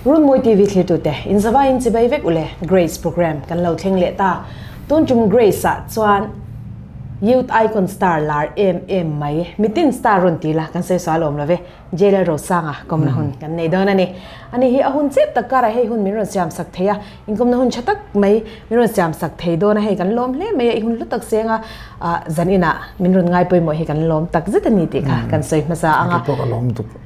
Runmawi TV thlirtute, inzavaiin chibai vek ule, Grace program kan lo thleng leh ta. Tun tum Grace ah chuan Youth Icon Star lar em em mai, mitin star rawn ti la kan sawi sual awm love, Jailer Rosanga kawmna hun kan nei dawn a ni. Ani hi a hun chep tak karah hei hun min rawn siam sak thei a, inkawmna hun tha tak mai min rawn siam sak thei dawn a, hei kan lawm hle mai a, i hun hlu tak seng a, zan inah min rawn ngai pawimawh hi kan lawm tak zet a ni tih kha kan sawi hmasa ang a.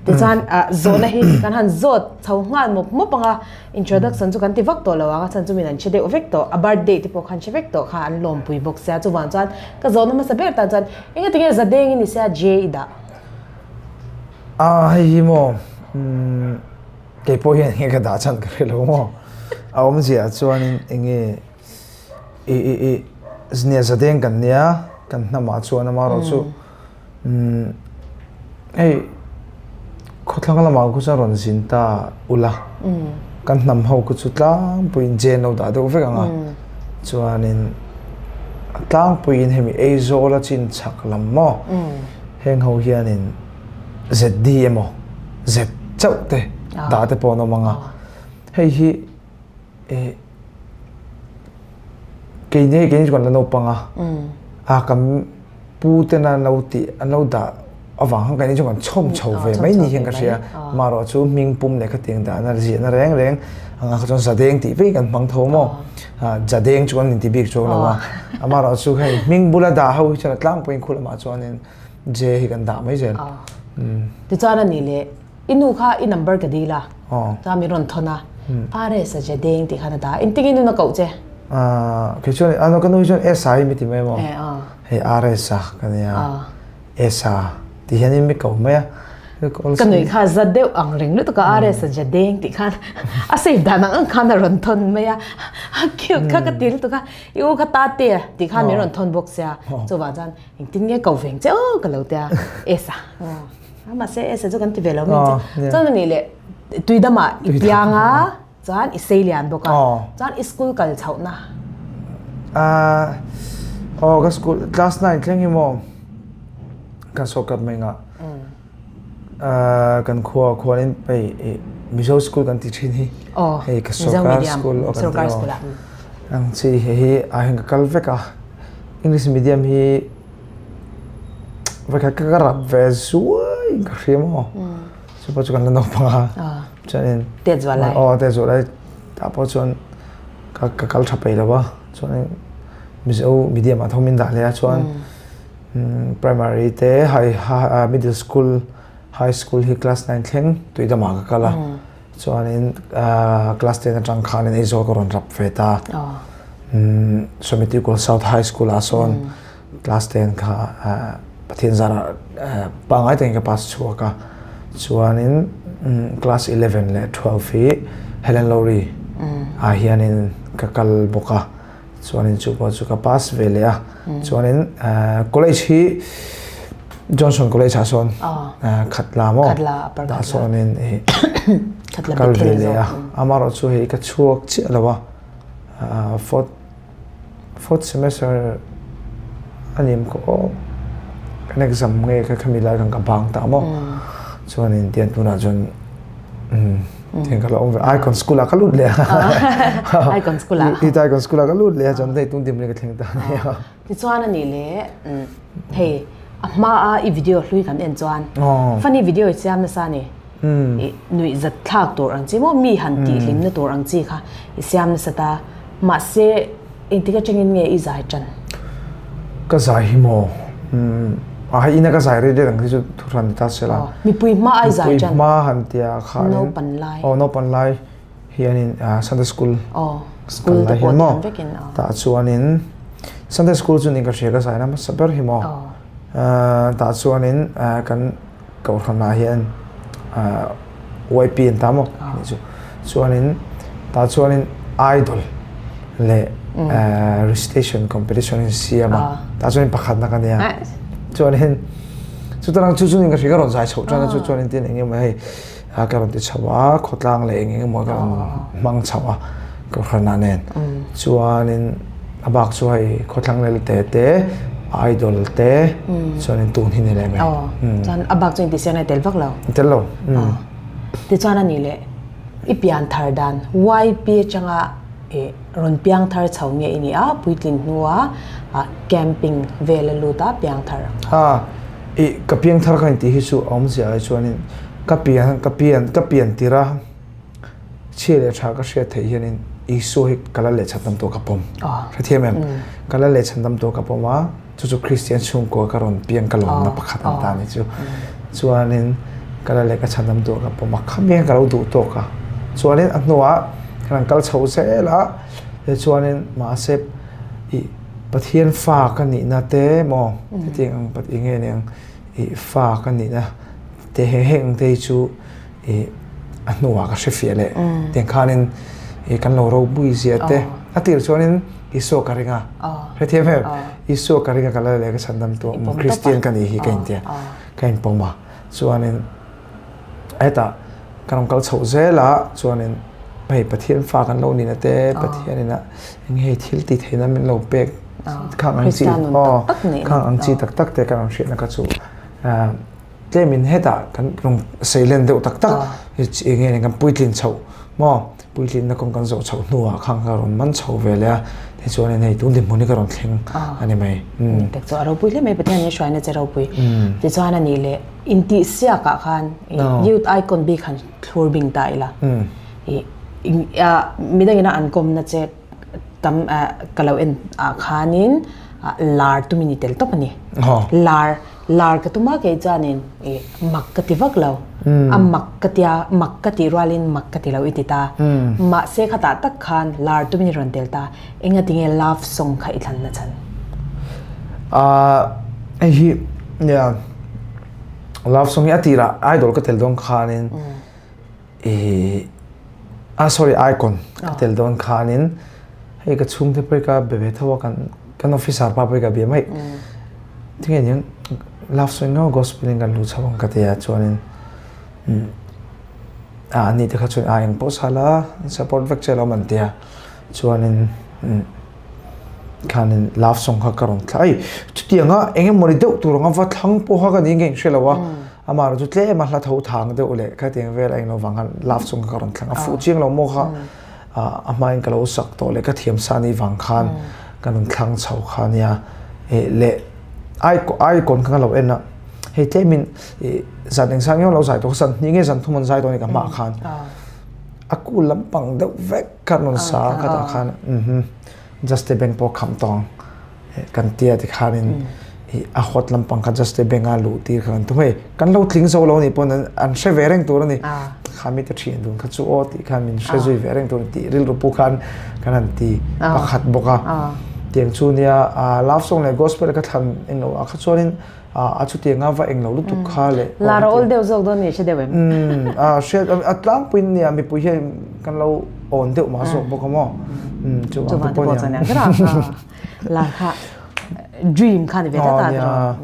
Tichuan zawhna hi kan han zawt chho nghal mawp mawp ang a, introduction chu kan ti vak tawh lo ang a, chhan chu min an hre deuh vek tawh, a birthday te pawh kha an hre vek tawh kha an lawmpui bawk sia, chuvang chuan ka zawhna hmasa ber tan chuan engatinge Zadeng i ni sia J i dah? A hei hi maw umm kei pawh hian enge ka dah chhan ka hre lo maw a awmzia chuanin enge i i i nia zadeng kan nia kan hnamah chuan amaherawh chu umm hei khawthlang lamah khu chuan rawn zin ta ula kan hnam ho khu chu tlangpuiin jen lo dah deuh vek ang a chuanin tlangpuiin hemi Aizawl a chin chhak lam maw. Heng ho hianin ZD emaw Z chauh te dah te pawh an awm ang a. Hei hi eh keini keini chu kan la naupang a, a kan pu tena an lo tih an lo dah avang khan keini chu kan chhawm chho ve mai ni hian ka hria. Amaherawh chu hming pum leh khatiang dahna ziahna reng reng anga kha chuan zadeng tih vek kan hmang tho maw. Zadeng chu an inti bik chuang lo a. Amaherawh chu hei hming bula dah ho hi chuan a tlangpuiin khu lamah chuanin J hi kan dah mai zel. Tichuan a nih leh i nu kha i number ka dil a, chuan min rawn thawn a, RS a Zadeng tih khan a dah a, engtin i nun a koh che? Kei chuan a ka nu hi chuan S-a hi mi ti mai maw? Hei RS-a ka nia. Esa tih hian in mi ko mai a. Ka nuih kha za deuh ang reng lutuk a RS a Jadeng tih khan a save dan ang ang khan a rawn thawn mai a. A cute kha ka ti lutuk a. I u kha tate tih khan min rawn thawn bawk sia. Chuvang chuan engtin nge ko veng che aw ka lo tia Esa. Mahse Esa chu kan ti ve lo mai che. Chuan anih leh tuidamah i piang a chuan i sei lian bawk a. Chuan i school kal chhohna. Aw ka school class 9 thleng hi maw kan sawrkar mai ngah kan khua khuanin hei Mizo school kan ti thin hi hei ka sawrkar school sawrkar school ah ang chi hei hi ah hian ka kal vek a English medium hi vawikhat ka rap ve zuai ka hria maw chu pawh chu kan la naupang a chuanin tet zual lai aw tet zual lai tah pawh chuan ka ka kal tha peih lo a chuanin Mizo medium ah thawm in dah leh a chuan primary te high middle school high school hi class 9 thleng tuidamah ka kal a chuanin class 10 atang khanin Aizawl ka rawn rap ve ta Swami Tuikul South High School ah sawn Class 10 kha Pathian zarah pangngai takin ka pass chhuak a, chuanin class 11 leh 12 hi Helen Lowry ah hianin ka kal bawk a, chuanin chu pawh chu ka pass ve leh a, chuanin college hi Johnson College ah sawn Khatla maw tah sawnin ka kal ve leh a, amaherawh chu hei ka chhuak chiah lo a, fourth Fourth semester a nim khaw aw kan exam nge ka khami lai khan ka bang ta maw chuanin tian tunah chuan tian ka lo awm ve icon school ah ka lut leh a icon school ah i icon school ah ka lut leh a chuan hei tun dim ka thleng ta ania tichuan ani le hei a hma a i video hlui kan en chuan funny video i siam nasa ni nuih zat thlak tur ang chi maw mi han tih hlimna tur ang chi kha i siam nasa ta Mahse, engtik atangin nge i zai tan? Ka zai hi maw? A hei ina ka zai rei deuh ang hi chu thu hran ni ta se la. Mipui hma ai zai tan. Mipui hma han tia khanin. Naupan lai. Aw naupan lai hianin Sunday school. Aw school te pawh tiang vekin. Tah chuanin Sunday school chu ning ka hria ka zai na hmasa ber hi maw. Tah chuanin kan kohhranah hian YP an ta maw ni chu chuanin tah chuanin idol leh recitation competition in siam a tah chuanin pakhatna ka nia chuanin chutarang chu chunin ka hria ka rawn zai chhoh tan a chu chuanin tin eng emaw hei ka rawn ti chho a khawtlang leh eng eng emaw ka rawn hmang chho a kohhranah nen chuanin a bak chu hei khawthlang lel te te idol te chuanin tun hi ni leh mai chuan a bak chu inti siam a tel vak lo tel lo tichuan a nih leh I pian thar dan YP atanga i rawn piang thar chho nge i nih a, puitlin hnua camping vel a lut a piang thar. Ha, i ka piang thar ka intih hi chu a awmzia ai chuanin ka pian ka pian ka pian tirh a chhia leh tha ka hriat theih hianin Isua hi ka la lehchhan tam tawh ka pawm. Hrethiam em? Ka la lehchhan tam tawh ka pawm a, chu chu Kristian chhungkua ka rawn piang ka lawmna pakhat an ta ni chu. Chuanin ka la leh ka chhan tam tawh ka pawm a, khami hian ka lo duh tawk a. Chuanin a hnuah kan han kal chho zel a, tichuanin mahse ih Pathian fa ka nihna te maw hetiang ang eng nge niang ih fa ka nihna te heng heng ang te hi chu ih a hnuah ka hre fiah leh tiang khanin ih kan lo ropui zia te a tir chuanin Isua ka ring a hrethiam em Isua ka ring a ka la leh ka chhandam tu Kristian ka nih hi ka intia ka inpawm a chuanin hetah kan rawn kal chhoh zel a chuanin hei Pathian fa kan lo nihna te Pathian ina eng hei thil ti theihna min lo pek khang ang chi khang ang chi tak tak te kan rawn hriatna kha chu Tlemin hetah kan rawn seilen deuh tak tak eng nge kan puitlin chhoh maw puitlinna kawng kan zawh chhoh hnuah khan ka rawn man chho ve leh a tichuanin hei tun dinhmun hi ka rawn thleng a ni mai. Tak chu a ropui hle mai Pathian in hruaina che ropui tichuan a nih leh intihsiakah khan youth icon bik han thlur bing ta ila midangina an kawmna che tam ka lo en ah khanin lar tumin i tel tawp a ni. Lar lar ka tum a kei chuanin i mak ka ti vak lo. A mak ka tia mak ka tih rualin mak ka ti lo i ti ta. Mahse khatah tak khan lar tumin i rawn tel ta. Enga tinge love song kha i thlan na chhan? Hei hi nia love song hi a tirah idol ka tel dawn khanin I ah sorry icon ka tel dawn khanin hei ka chhungte pawh ka be ve tho a kan kan officer pa pawh ka bia mai tinge niang love song ngau gospel in kan lu chho ang ka tia chuanin ah ani te kha chuan ah engpawh sala support vek che lo man tia chuanin Khanin love song kha ka rawn thla ai chutianga eng emaw ni deuh tur anga va thlang pawha ka ni nge hre lo a amah erawh chu tlem a hla tho thang deuh leh khatiang vel a englo vang khan love song kha ka rawn thlang a fuh chiang lo maw kha a hmain ka lo sak tawh leh ka thiam sa ni vang khan ka rawn thlang chho kha nia leh icon kha ka lo en a hei tlemin zan engzah nge lo zai tawh zan hnih nge zan thum an zai tawh a ni ka hmaah khan a cool lampang deuh vek Ka rawn sa a ka tah khan Juste bank pawh kham tawng kan tia ti khanin a hot lampang kha Juste bank a luh tir kha kan tum hei kan lo tling zo lo nih pawn an hre ve reng tur a ni khami te thian dun kha chu aw tih khan min hre zui ve reng tur tih rilru pu khan kan han ti pakhat bawk a tiang chu nia love song leh gospel ka thlan englo ah kha chuanin a chutiang a va englo lutuk kha leh lar a awl deuh zawk dawn ni hre deuh em a hriat a tlangpuiin nia mipui hian kan lo awn deuh mah zawk bawk a maw chu vang te pawh chuan nia lar kha dream kha ni ve tlat a tiraw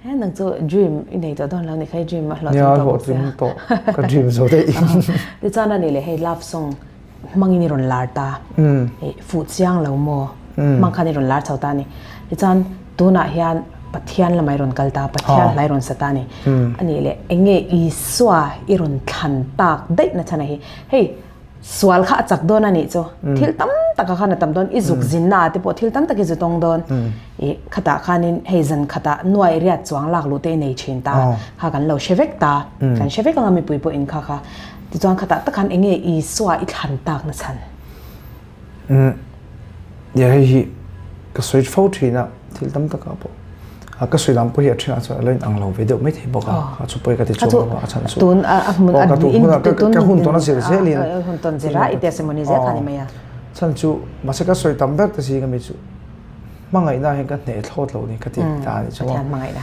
he nang chu dream i nei tawh dawn lo ni kha i dream a hlawhtling tawh bawk sia tawh ka dream zo daih tichuan a nih leh hei love song hmangin i rawn lar ta fuh chiang lo maw hmang khan i rawn lar chho ta a ni tichuan tunah hian Pathian lamah i rawn kal ta Pathian hla i rawn sa ta a ni a nih leh eng nge Isua i rawn thlan tak daih na chhan a hi hei sual kha a chak dawn a nih chu thil tam taka khan a tam dawn i zuk zinna ah te pawh thil tam tak i zu tawng dawn i khatah khanin hei zan khatah nuai riat chuang lak luh te i nei thin ta kha kan lo hre vek ta kan hre vek anga mipui pawh in kha kha Tichuan khatah tak khan enge Isua i thlan tak na chhan? Umm, ia hei hi ka sawi fo thin a, thil tam takah pawh a ka sawi lam pawh hi a thenah chuan a lo inang lo ve deuh mai thei bawk a, a chu pawi ka ti chuang lo a, a chhan chu tun a hmun a ka tun hmun ka hun tawn a zir zelin hun tawn zir a i testimony zel kha ni mai a. Chhan chu mahse ka sawi tam ber te zing ami chu hmangaihna hian ka hneh thlawt lo ni ka ti ta a ni chu Pathian hmangaihna.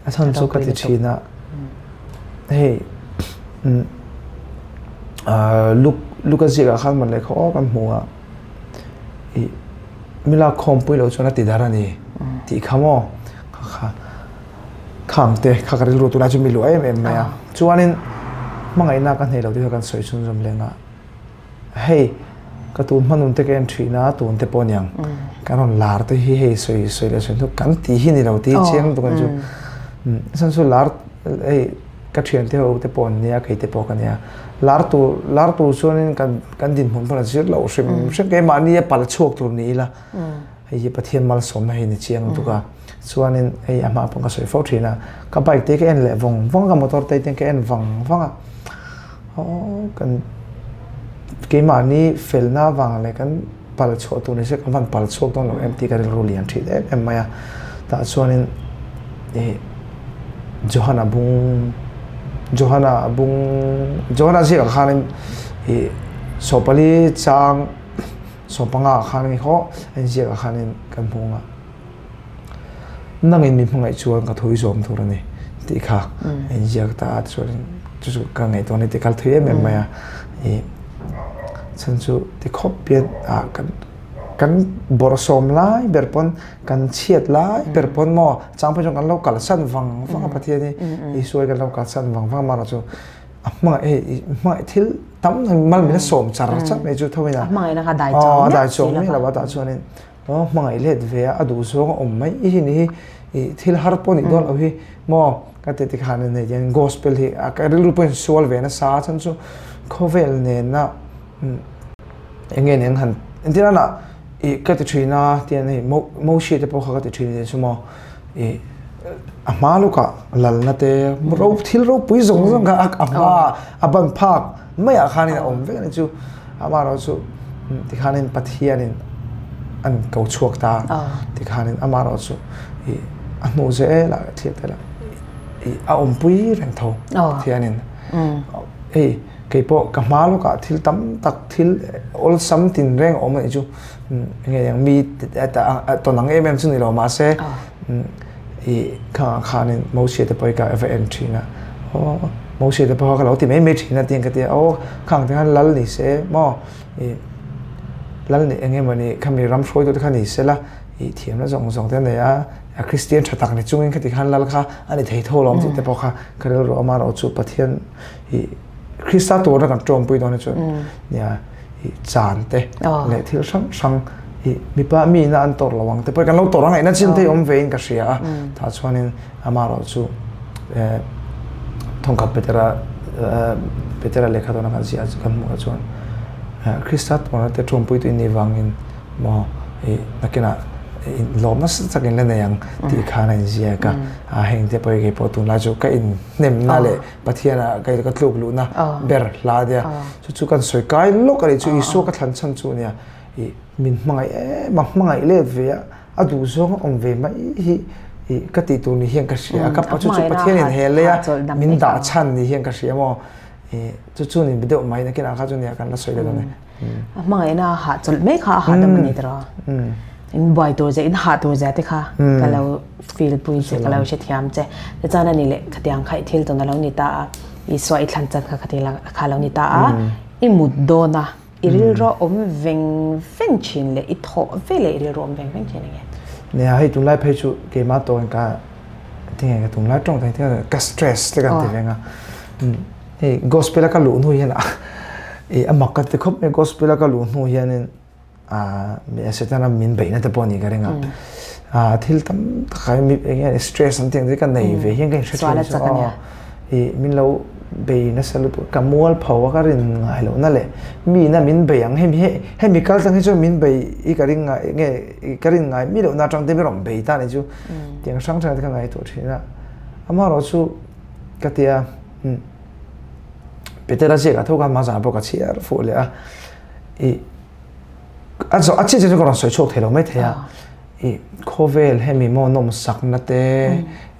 A chhan chu ka ti thin a. Hei Luke Luke a ziakah khan man lehkha aw kan hmu a ih mila khawmpui loh chuan a ti dar a ni tih kha maw kha kha khang te kha ka rilru tunah chu mi luah em em mai a chuanin hmangaihna ka hneh loh tih kha kan sawi chhunzawm leng a hei ka tun hmanun te ka en thin a tun te pawh aniang kan rawn lar te hi hei sawi sawi leh sawi hnu kan tih hi ni lo tih chiang lutuk ang chu chuan chu lar hei. Ka thiante ho te pawh an nia, kei te pawh ka nia. Lar tur, lar tur chuanin kan kan dinhmun pawn a zir loh hrim hrim keimahni a pal chhuak tur ni ila hei hi Pathian malsawmna hi ni chiang lutuk a. Chuanin hei a hma pawh ka sawi fo thin a, ka bike te ka en leh vawng vawng a, ka motor te te ka en vang vang a. Aw kan keimahni felna vang leh kan pal chhuah tur ni se kan van pal chhuak dawn lo em tih ka rilru lian thin em em mai a. Tah chuanin ih Johana bung Johana bung Johana ziakah khanin ih sawpali chang sawpanga ah khan haw a inziakah khanin kan hmu ang a. Nangin mi hmangaih chuan ka thawi zawm tur a ni tih kha a inziak ta a, tichuan chu chu ka ngaihtuah a ni tih kal thui em em mai a. Ih chhan chu ti khawp hian ah kan kan bawrhsawm lai ber pawn kan chhiat lai ber pawn maw chang phei chuan kan lo kalsan vang vang a Pathian hi Isua hi kan lo kalsan vang vang a amaherawhchu chu a hmangaih hei hmangaih thil tam mal min a sawm char char mai chu tho in a hmangaihna kha dai chawng a dai chawng mai lo a tah chuanin aw hmangaih let ve a a duh zawng a awm mai hi ni hi ih thil har pawh nih dawn loh hi maw ka ti tikhan in hei hian gospel hi a ka rilru pawhin sual ve nasa a chhan chu khawvel nena eng nge nen han entir a ih ka ti thin a tian hei mo moshi te pawh kha ka ti thin nia chu maw ih a hma lawkah lalna te ro thil ropui zawng zawng kha a hma a ban phak maiah khanin a awm vek a ni chu amaherawhchu tikhanin Pathianin an ko chhuak ta tikhanin amaherawhchu ih a hnu zelah thlir te lah ih a awmpui reng tho Pathianin hei. Kei pawh ka hma lawkah thil tam tak thil awlsam tin reng a awm a nih chu. Enge ang mi tawn ang em em chu ni lo mahse i khangah khanin Moses te pawh hi ka va en thin a. Aw Moses te pawh kha ka lo ti mai mai thin a tiin ka ti a. Aw khang te khan lal ni se maw i lal nih eng emawni khami ram hruaitu te kha ni se la i thiamna zawng zawng te a nei a. A Kristian tha tak ni chungin khati khan lal kha a ni thei tho lo ang tih te pawh kha ka rilru a amaherawhchu Pathian i Krista turna kan tawngpui dawn hi chuan nia i chan te leh thil hrang hrang i mipa mi ina an tawrh lo ang te pawh kan lo tawrh a ngaihna chin te awm ve in ka hria a tah chuanin amaherawh chu thawngkhat Petera Petera lehkha dawna kan ziah kan hmuh ah chuan Krista turna te tawngpui tu in nih vangin maw i nakinah lawm nasa tak in la nei ang tih khan a inziak a heng te pawh hi keipawh tunlai chu ka inhnemna leh Pathianah ka ka tluk luhna ber hla nia. Chu chu kan sawi kai lawk a nih chu Isua ka thlan chhan chu nia. I min hmangaih em a hmangaih let ve a, a duh zawng a awm ve mai hi i ka tih tur ni hian ka hria a. Ka pa chu chu Pathianin he leia min dah chhan ni hian ka hria maw. I chu chu ni deuh mai nakinah kha chu nia kan la sawi leh dawn e. A hmangaihna a hahchawlh mai kha a hahdam a ni tawh a. In buai tur che, in hah tur zia te kha ka lo feel pui che, ka lo hrethiam che. Tichuan a ni leh khatiang kha i thil tawn a lo ni ta a, Isua i thlan chan kha khatiang la kha a lo ni ta a. I mut dawn a, i rilru a awm veng veng thin leh i thawh ve leh i rilru a awm veng veng thin enge? Nia, hei tunlai phei chu keimah tawhin ka tinge ka tunlai tawng thei tinge ka stress te kan ti veng a. Hei gospel a ka luh hnu hian i a mak ka ti khawp mai gospel a ka luh hnu hianin Setana min beihna te pawh a nih ka ring a thil tam tak ah mi eng nge stress an tih ang te ka nei ve hian ka inhre thin chu aw i min lo bei nasa lutuk ka mual pho a ka rin ngai lohna leh mi ina min bei ang hemi hemi kal tlang hi chuan min bei i ka ring ngai nge ka rin ngai mi lohna atang te mi rawn bei ta a nih chu tiang hrang hrang te ka ngaihtuah thin a amaherawhchu ka ti a. Petera ziak a tho khan hmasa pawh ka chhiar fuh leh a i a zawh a chiah chiah chu ka rawn sawi chhuak thei lo mai thei a i khawvel hemi maw nawmsakna te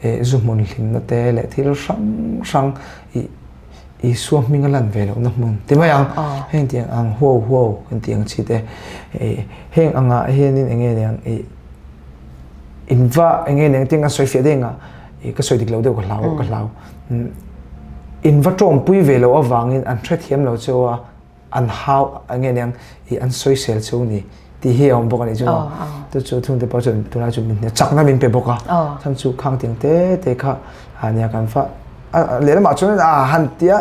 eh zu hmun hlimna te leh thil hrang hrang i Isua hming a lan ve lohna hmun ti mai ang heng tiang ang huau huau kan tih ang chi te eh heng angah hianin eng nge niang i inva eng nge niang tiang a sawi fiah deuh engah i ka sawi dik lo deuh ka hlau ka hlau. In va tawngpui ve loh avangin an hrethiam lo cheu a, an hau nge niang i an sawisel cheu ni tih hi a awm bawk a nih chu maw. Chu chu chhungte pawh chuan tunlai chu min chakna min pe bawk a, chhan chu khang tiang te te kha nia kan fa lehlamah chuan a han tia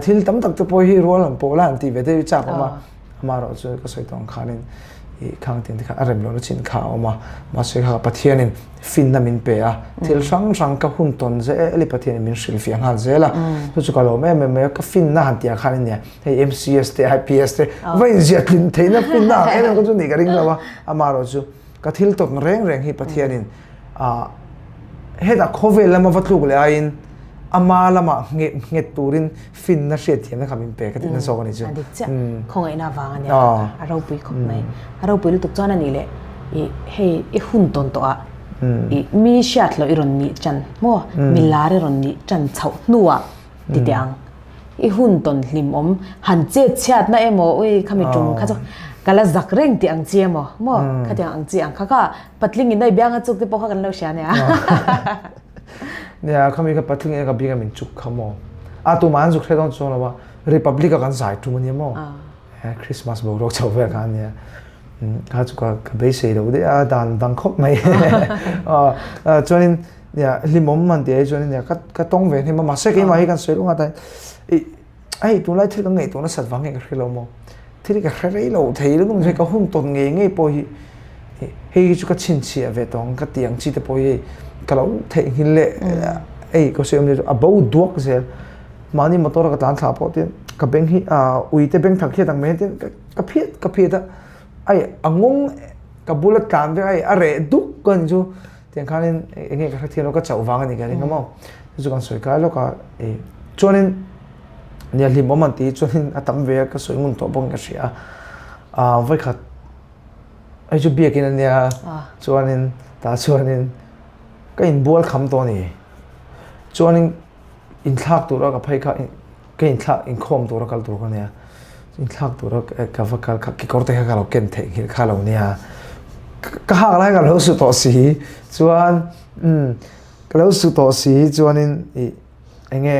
thil tam tak te pawh hi rual an pawh la han tih ve te hi chak awm a. Amaherawhchu ka sawi tawh ang khanin ih khang tin te kha a rem lohna chin kha a awm a, mahse kha Pathianin finna min pe a, thil hrang hrang ka hun tawn zel i Pathianin min hrilhfiah nghal zel a, chu chu ka lawm em em mai a, ka finna han tih ah khan nia hei MCS te IPS te va inziah tlin theihna finna ang em em kha chu nih ka ring lo a, amaherawhchu ka thil tawn reng reng hi Pathianin ah hetah khawvel lama va tluk leh aiin ama lamah nghet nghet turin finna hriatthiamna kha min pe ka tihna zawk a ni chu. A dik chiah. Khawngaihna avang a nia. A ropui khawp mai. A ropui lutuk chuan a nih leh i hei i hun tawn tawh ah i mi hriat loh i rawn nih chan maw mi lar i rawn nih chan chhoh hnuah ti teh ang. I hun tawn hlim awm han chet chhiatna emaw ui khami tum kha chu ka la zak reng tih ang chi emaw maw khatiang ang chi ang kha kha patling in a i bianga chuk te pawh kha kan lo hria nia. Nia khami kha patling in ka bianga min chuk kha maw. A tumah an zuk hre dawn chuang lo a Republic a kan zai tum ania maw. Christmas boruak chho vel kha ania. Kha chu ka beisei lo deuh a dan dang khawp mai. Chuanin nia hlimawm man tih ai chuanin nia ka tawng ve hnem a mahse keimah hi kan sawi lung a i hei tunlai thil ka ngaihtuah nasat vang nge ka hre lo maw thil ka hre rei lo thei lutuk hei ka hun tawn ngei ngei pawh hi hei hi chu ka chhinchhiah ve tawh ang ka tih ang chi te pawh hi hei ka lo theihnghilh leh hei ka sawi awm chu a bo duak zel mahni motor a ka tlan thla pawh tin ka beng hi ui te beng thak hiat ang mai hian ka phiat ka phiat a ai a ngawng ka bula tlan vek a reh duk ka ni chu. Tiang khanin eng nge ka hrethiam lo ka chauh vang a ni ka ring a maw. Chu chu kan sawi kai lawk a i chuanin nia hlim awm an ti chuanin a tam ve a ka sawi ngun tawh bawk in ka hria a. Ah vawikhat hei chu biakin a nia chuanin tah chuanin ka inbual kham tawh a ni. Chuanin inthlak tura ka phei kha ka inthlak inkhawm tura kal tur ka nia inthlak tura ka va kal kha kekawr te kha ka lo ken theih nghilh kha lo nia ka hak lai ka lo su tawh si chuan um ka lo su tawh si chuanin ih eng nge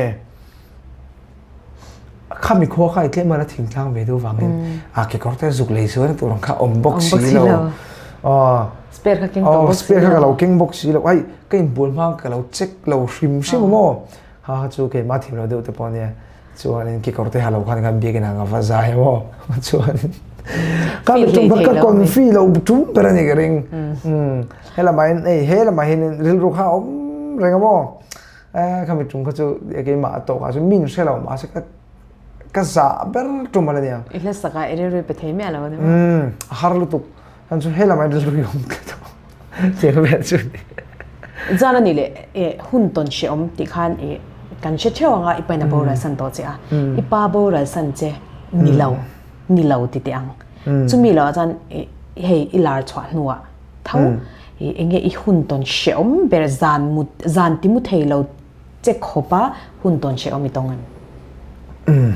khami khua kha i tlem a la thingtlang ve deuh vangin a kekawr te zuk lei sual tur ang kha awm bawk si lo aw spare kha keng tawh bawk si spare kha ka lo keng bawk si lo ai ka inbual hma ka lo check lo hrim hrim maw Ha ha chu keimah thim lo deuh te pawh ania chuanin kekawr te ha lo khan khan biakin ang a va zai maw chuanin ka tum ka confi lo tum ber ani ka ring helamah hian hei helamah hian rilru kha a awm reng a maw khami tum kha chu keimah a tawk ah chuan min hre lo mahse ka ka zah ber tum a la nia i hla sak ah i rilru i pe thei miah lo ani maw a har lutuk An chu helam ai rilru awm tlat a. Tiang vel chu ni. Zan a nih leh eh hun tawn hre awm tih khan eh kan hre theuh ang a i pain a boral san tawh che a. I pa boral san che ni lo ni lo ti teh ang. Chumi lo ah chuan eh hei i lar chhuah hnuah tho eh eng nge i hun tawn hre awm ber zan mut zan ti mu thei lo che khawp a hun tawn hre awm i tawng em?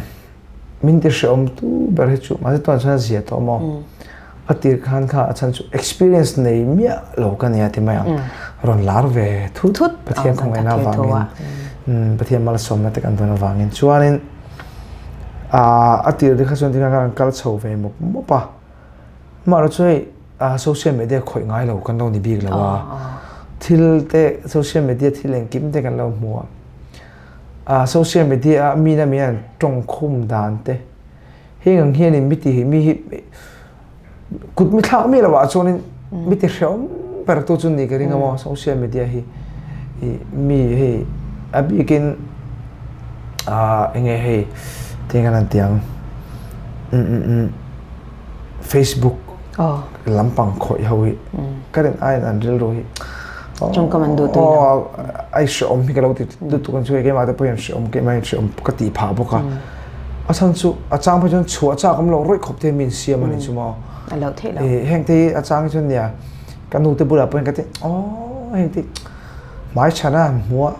Min ti hreawm tu ber hi chu mahse tunah chuan a zia tawh maw a tir khan kha a chhan chu experience nei miah lo ka nia ti mai ang rawn lar ve thut thut Pathian khawngaihna avangin Pathian malsawmna te kan dawn avangin chuanin a tir te kha chuan tikhan kan kal chho ve mawp mawp a amaherawhchu hei social media khawih ngai lo kan lo ni bik lo a thil te social media thil engkim te kan lo hmu a. Social media a mi na mi an tawngkhum dan te heng ang hianin mi ti mi hi kut mi thlak mi lo ah chuanin mi ti hreawm ber tu chu ni ka ring a maw social media hi mi hei a bikin eng nge hei tinge kan han ti ang Facebook lampang khawih ho hi ka rin aiin an rilru hi tawngkam an duh tui lo ai hreawm hi ka lo ti lutuk an chu keimah te pawh hian hreawm keimah hian hreawm ka tih phah bawk a a chhan chu a chang phei chuan chhuah chak awm lo rawih khawp te min siam a ni chu maw a lo theih lo heng te hi a chang hi chuan nia ka nu te bulah pawh hian ka ti aw heng te hmai chhana han hmuh a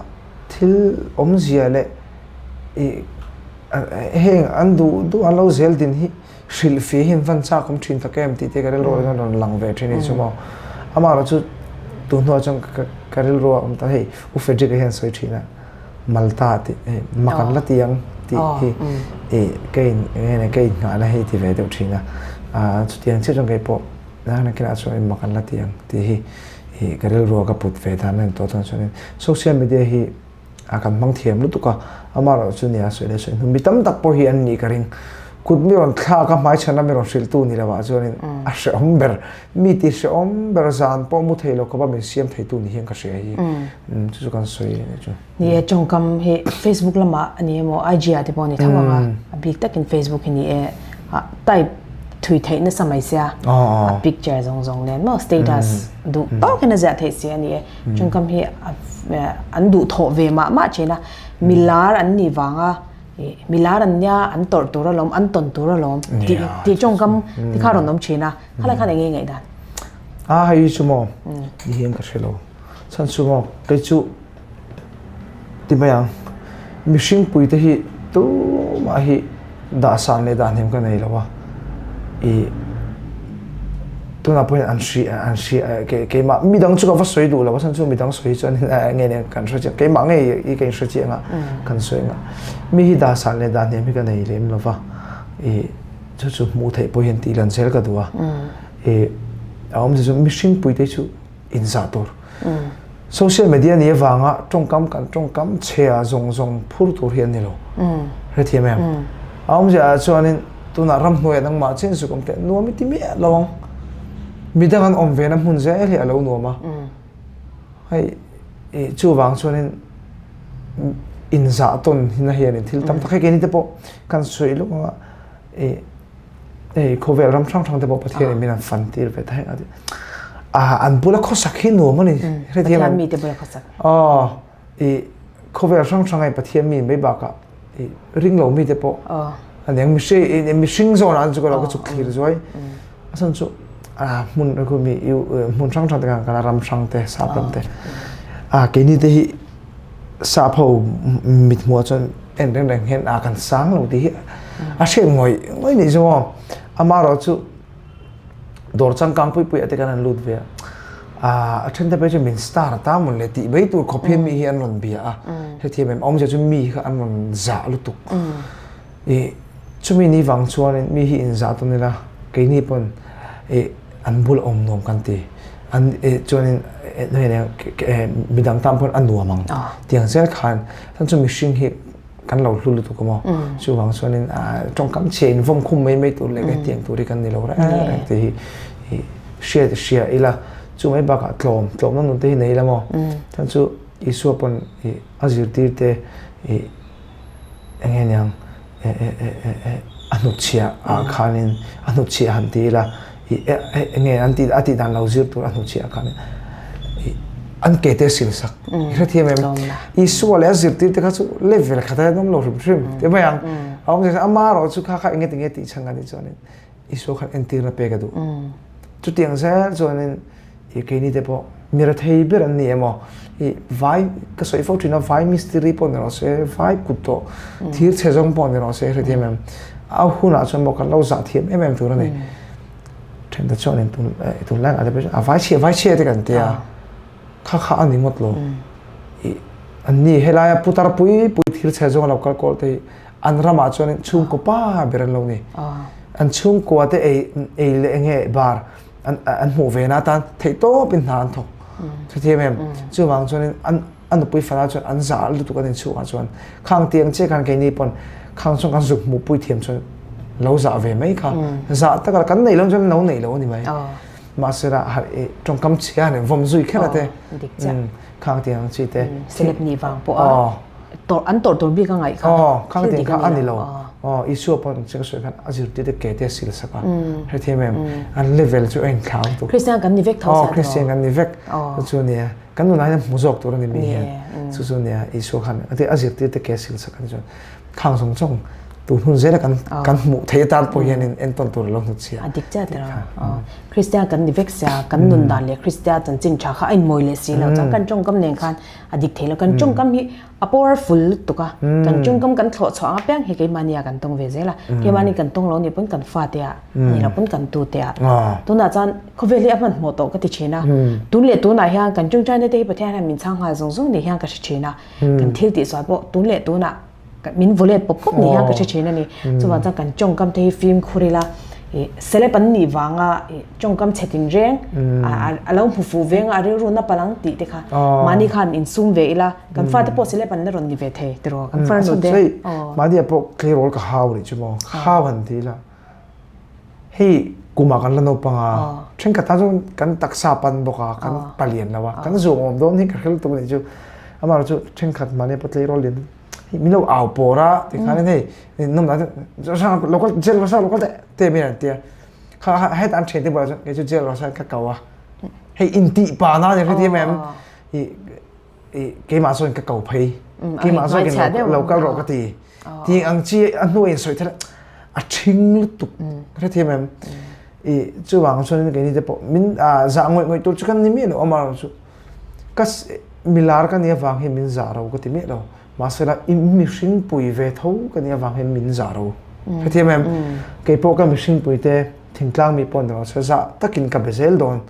thil awmzia leh heng an duh duh an lo zel din hi hrilh fih hi an van chak awm thin tak em tih te ka rilru ah hian rawn lang ve thin a ni chu maw. Amaherawh chu tun hnuah chuan ka rilru ah awm ta hei U Frederick a hian sawi thin a Malta tih hei mak an la ti ang tih hi ih ka in eng nge ka innghahna hei ti ve deuh thin a chutiang chiah chuan keipawh nakinah chuan mak an la ti ang tih hi ih ka rilru ah ka put ve dan a ni tawh chuan social media hi a kan hmang thiam lutuk a, amaherawh chu nia sawi leh sawi hnu mi tam tak pawh hi an nih ka ring. Kut mi rawn thlak a hmaichhan a mi rawn hrilhtu ni lovah chuanin a hrehawm ber, mi ti hrehawm ber zan pawh mu thei lo khawpa min siam theitu ni hian ka hria hi. Chu chu kan sawi a nih chu. Ni e, tawngkam hi Facebook lamah a ni emaw IG ah te pawh a ni tho ang a, a bik takin Facebook hi ni e, type thui theih nasa mai sia, a picture zawng zawng nen maw status duh tawkin a ziah theih si a ni e. Tawngkam hi an duh thawh ve mah mah thin a, milar an nih vanga milar an nia an tawrh tur alawm, an tawn tur alawm tih tawngkam te kha a rawn awm thin a, khalai khan eng nge ngaihdan? A hei chu maw ni hian ka hre lo, chhan chu maw kei chu Ti mai ang, mihring puite hi tumah hi dahsan leh dahnem ka nei lo a, ih tunah pawhin an hri an hri keimah midang chu ka va sawi duh lo a chhan chu midang sawi hi chuan nge nen kan hre chiang keimah ngei hi ka inhre chiang a kan sawi ang a, mi hi dahsan leh dahnem hi ka nei lem lo va, ih chu chu hmuh theih pawh hian tih lan zel ka duh a, ih a awmzia chu mihring puite chu inzah tur. Social media ni avanga tawngkam kan tawngkam chhia zawng zawng phur tur hi an ni lo. Hrethiam em? A awmzia ah chuanin tunah ramhnuaiah nangmah chin suk awm teh nuam i ti miah lo ang. Midang an awm ve na hmun zel hi a lo nuam a. Hei i chuvang chuanin inzah tawn hi na hianin thil tam tak hei keini te pawh kan sawi lawk anga i hei khawvel ram hrang hrang te pawh Pathian in min an fan tir ve ta heng a ti a an bula khawsak hi nuam a ni hrethiam Pathian mi te bula khawsak aw i khawvel hrang hrang ai Pathian mi mai bakah i ring lo mi te pawh aniang mihring mihring zawn an chu ka lo ka chuk thlir zuai a chhan chu a hmun khu mi hmun hrang hrang te kan kal a ram hrang te sap ram te a keini te hi sap ho mit hmuh ah chuan en reng reng hian a kan sang lo tih hi a hriat ngawih ngawih nih chu maw amaherawhchu dawr changkang pui pui ah te khan an lut ve a a then te phei chu min star ta mawn le tih mai tur khawp hian mi hi an rawn bia a hetiang em awmzia chu mi kha an rawn zah lutuk ih chumi ni vang chuanin mi hi inzah tawn ila keini pawn ih an bul awm nuam kan ti an ih chuanin midang tan pawn a nuam ang tiang zel khan chuan chu mihring hi kan lo hlu lutuk a maw chuvang chuanin tawngkam chhia in vawm khum mai mai tur leh hetiang tur hi kan ni lo reng reng tih hi ih hriat hria ila chu mai bakah tlawm tlawmna nun te hi nei ila maw chuan chu Isua pawn ih a zirtir te ih eng nge niang a hnutchhiah ah khanin a hnutchhiah han ti ila ih eng nge an tih a tih dan lo zir tur a hnutchhiah ah khanin ih an ke te a sil sak i hrethiam em Isua leh a zirtir te kha chu level khat a awm lo hrim hrim ti mai ang a awm zia ama erawh chu kha kha eng nge tinge tih chhan ka nih chuanin Isua khan entirna pek a duh. Chutiang zel chuanin i keini te pawh mi rethei ber an ni emaw i vai ka sawi fo thin a vai mistiri pawh ni rawh se vai kut tawh thir chhe zawng pawh ni rawh se hrethiam em a hunah chuan maw kan lo zah thiam em em tur a ni. Then te chuanin tun tunlai ah te pawh a vai chhia vai chhia te kan tia kha kha a ni ngawt lo. I an ni helaia putar pui pui thir chhe zawng a lo kal kawl te hi an ramah chuanin chhungkaw pa ber an lo ni. An chhungkua te ei ei leh enge bar an an hmuh ve na atan theih tawpin hna an thawk. Hrethiam em? Chuvang chuanin an a nupui fana chuan an zah lutuk an inchhungah chuan khang tiang che khan keini pawn khang chuan kan zuk hmuh pui thiam chuan lo zah ve mai kha. Zah taka kan neih loh chuan lo neih lo a ni mai. Mahsela tawngkam chhia han invawm zui kher a te. Khang tiang chi te. Celeb nih vang pawh a tawrh an tawrh tur bik a ngaih kha. Aw khang tiang kha a ni lo. Aw Isua pawh che ka sawi khan a zirtir te ke te a sil sak a. Hrethiam em? An level chu a inthlau tuk. Christian kan ni vek tho sia. Aw Christian kan ni vek. Chu chu nia. Kan nunah hian hmu zawk tur a ni mi hian. Chu chu nia Isua khan a zirtir te ke a sil sak a ni chuan khang zawng zawng tun hun zela kan kan hmuh theih atan pawh hian in entawn tur a lo hnut chhia. A dik chiah tiraw. Kristian kan ni vek sia, kan nun dan leh Kristian chanchin tha kha a inmawi leh si lo. Chuan kan tawngkam nen khan a dik thei lo. Kan tawngkam hi a powerful lutuk a, kan tawngkam kan thlawh chhuah ang apiang hi keimahni ah kan tawng ve zel a. Keimahni kan tawng lo nih pawn kan fate ah, ni lo pawn kan tute ah. Tunah chuan khawvel hi a hmanhmawh tawh ka ti thin a. Tun leh tunah hian kan tawngtaina te hi Pathian hian min chhang nghal zawng zawng ni hian ka hre thin a. Kan thil tihsual pawh tun leh tunah min vawlet pawp pawp ni hian ka hre thin a ni. Chuvang chuan kan tawngkam te hi fimkhur ila. Celeb an nih vanga tawngkam chhe tinreng a lo hmu fuh veng a, a rilru na palh ang tih te kha mahni khan insum ve ila, kan fate pawh celeb an la rawn ni ve thei tiraw kan farnu te. Mahni ah pawh tleirawl ka hau rih chu maw, hau han ti ila hei kumah kan la naupang a, thenkhat tan chuan kan taksa pan bawk a, kan palian lo a, kan zuam awm dawn hi ka hril tum a nih chu, amaherawhchu thenkhat mahni ah pawh tleirawl lian min lo au pawr a ti khan in hei nawm dan chu local jail rosa local te te min an tia kha het an thian te bulah chuan kei chu jail rosa ka ko a hei in tih pa na ni hre em i i keimah sawn ka ko phei keimah sawn in local rawh ka ti ti ang chi a hnu in sawi thel a thing lutuk hre thiam em i chuwang chuan kei ni te pawh min za ngawih ngawih tur chu kan ni mi lo amar chu Ka milar ka nih avang hian min zah ro ka ti miah lo. Mahsela i mihring pui ve tho ka nih avang hian min zah ro. Hrethiam em? Kei pawh ka mihring pui te thingtlang mi pawh ni rawh se zah takin ka be zel dawn.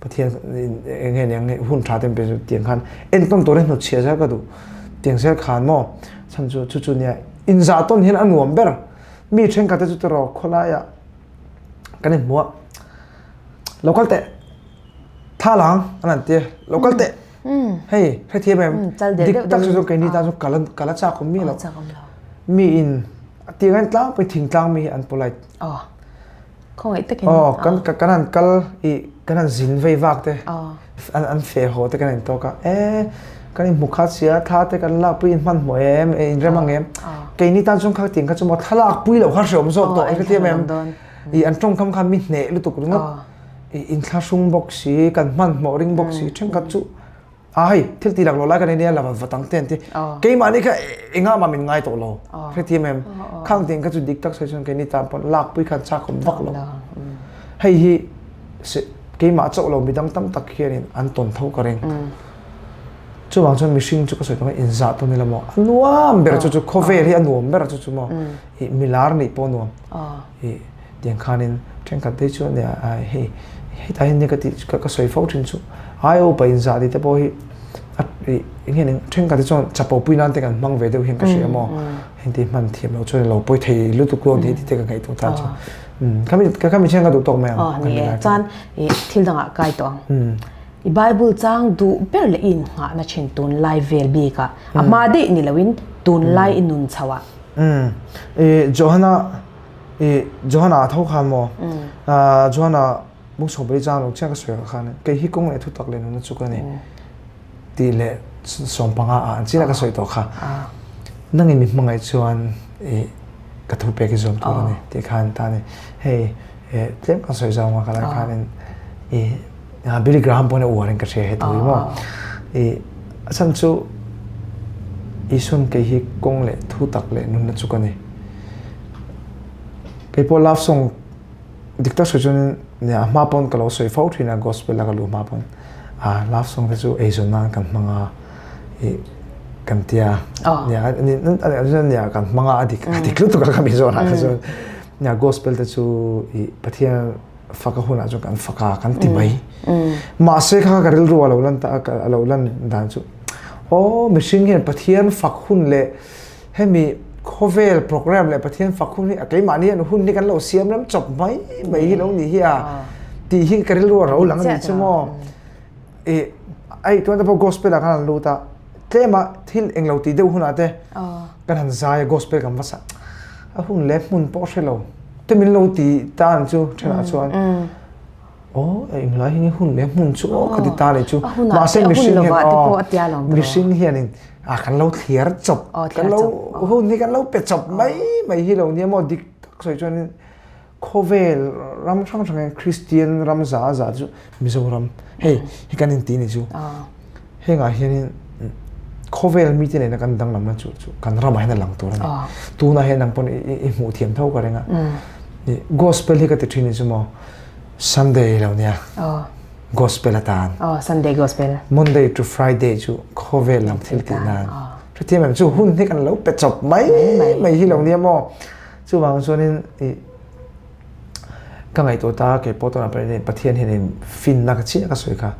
Pathian eng nge niang hun tha te min pe tiang khan entawn turin hnutchhiah zel ka duh. Tiang zel khan maw chhan chu chu chu nia inzah tawn hian a nuam ber. Mi thenkhat te chu tiraw khawlaiah kan inhmu a lo kal teh. Thalang an an tia lo kal teh hei hrethiam em dik tak chu keini tan chu kala kala chak awm mi lo mi in tiang an tlangpui thingtlang mi hi an polite aw kan kan han kal i kan han zin vei vak te an an fe haw te kan in tawk a e kan in hmu kha sia thla te kan lak pui in hmanhmawh em in rem ang em keini tan chuan kha tiang kha chu maw thlalak pui loh kha hreawm zawk tawh hrethiam em i an tawngkam khan mi hneh lutuk ringawt inthlahrung bawk si, kan hmanhmawh ring bawk si, thenkhat chu a hei thil ti laklawh lai kan nia la va tang te an ti. Keimahni kha engah mah min ngai tawh lo. Hrethiam em? Khang ting kha chu dik tak sawi chuan keini tan pawn lakpui khan chak awm vak lo. Hei hi keimah chauh lo midang tam tak hianin an tawn tho ka ring. Chuvang chuan mihring chu ka sawi tawh inzah tawn ila maw? A nuam ber chu chu khawvel hi a nuam ber chu chu maw? Milar nih pawh a nuam. I tiang khanin thenkhat phei chuan nia hei hetah hian ka tih ka sawi fo thin chu ai upa inzah tih te pawh hi a ih eng nge ning thenkhat te chuan chapo pui nan te kan hmang ve deuh hian ka hria maw heng te hman thiam loh chuan lo pawi thei lutuk dawn tih te ka ngaihtuah ta chu khami khami chian ka duh tawk mai ang. Aw ni e chuan ih thil dangah kai tawh ang i bible chang duh ber leh i innghahna thin tunlai vel bikah a hma daih ni loin tunlai i nun chhoh ah. I Johana i Johana tho khan maw Johana bung sawm chang lo chiang ka sawi khan kei hi kawng leh thu tak leh nuna chu ka ni ti leh 15 a an china ka sawi tawh kha nangin mi hmangaih chuan i ka thu pek i zawm tur ani ti khan ta ni hei tlem kan sawi zawng a ka lai khanin i Billy Graham pawhin a uarin ka hria he tui maw. I a chhan chu Isuan kei hi kawng leh thu tak leh nunna chu ka ni. Kei pawh love song dik tak sawi chuanin nia a hma pawn ka lo sawi fo thin a gospel a ka luh hma pawn a love song te chu eizawn nan kan hmang a i kan tia nia nia kan hmang a a dik a dik lutuk a ka mi zawn ah kha chuan nia gospel te chu i Pathian fak a hunah chuan kan fak a kan ti mai mahse kha ka rilru a lo lan ta a lo lan dan chu aw mihring hian Pathian fak hun leh hemi khawvel program leh Pathian fak hun hi a keimahni hian hun hi kan lo siam ram chawp mai mai hi lo ni hi a tih hi ka rilru a lo lang a ni chu maw i ai tuan te pawh gospel ah khan an lut a tlem a thil englo tih deuh hunah te kan han zai a gospel kan va sa a hun leh hmun pawh hre lo te min lo ti ta ang chu thenah chuan aw englai hi nge hun leh hmun chu aw ka ti ta leh chu mahse mihring hian aw mihring hianin a kan lo thliar chawp kan lo hun hi kan lo pe chawp mai mai hi lo nia maw dik tak sawi chuanin khawvel ram hrang hrang hian Kristian ram za za chu Mizoram hei hi kan inti ni chu hengah hianin khawvel mite nena kan danglamna chu chu kan ramah hian a lang tur a ni tunah hian nang pawn i hmuh thiam tho ka ring a gospel hi ka ti thin ni chu maw Sunday lo nia gospel atan Sunday gospel Monday to Friday chu khawvel lam thil tih nan hrethiam em chu hun hi kan lo pe chawp mai mai hi lo nia maw Chuvang chuanin i ka ngaihtuah ta kei pawh tunah pawh hian Pathian hianin finna ka chiah ka sawi kha.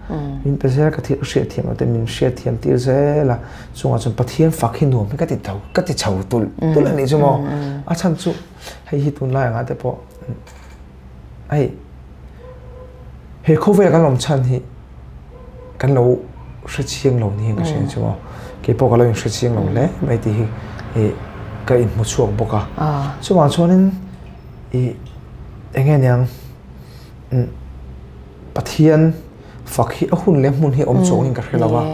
Min pe zel ka thil hriat thiam lo te min hriat thiam tir zel a. Chungah chuan Pathian fak hi nuam hi ka ti tho ka ti chho tulh tulh a nih chu maw. A chhan chu hei hi tunlai angah te pawh. Hei he khawvel kan awm chhan hi kan lo hre chiang lo niin ka hria chu maw. Keipawh ka lo inhre chiang lo hle mai tih hi ih ka inhmu chhuak bawk a. Chuvang chuanin ih eng nge niang umm Pathian fak hi a hun leh hmun hi awm chuangin ka hre lo a.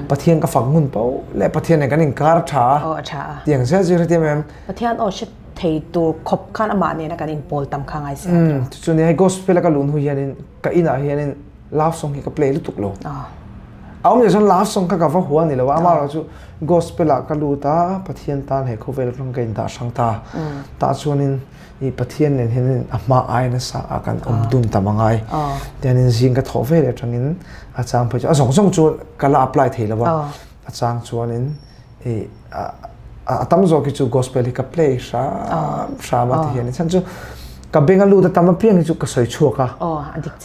Pathian ka fak hmun pauh leh Pathian nen kan inkar tha a tiang zel zir hetiang em. Pathian aw hre thei tur khawp khan amah nena kan inpawl tam kha ngai sia. Umm chu nia hei gospel a ka lun hu hianin ka inah hianin love song hi ka play lutuk lo. A awm leh chuan love song kha ka va hua ni lo a amaherawh chu gospel ah ka lut a Pathian tan he khawvel atang ka indah hrang ta. Tah chuanin i Pathian nen hianin a hma ai nasa a kan awm dun tam angai. Tianin zing ka thawh ve leh atangin a chang phei chu a zawng zawng chu ka la apply thei lo a a chang chuanin i a tam zawk hi chu gospel hi ka play hram hram a ti hian chan chu ka benga lut a tam apiang hi chu ka sawi chhuak a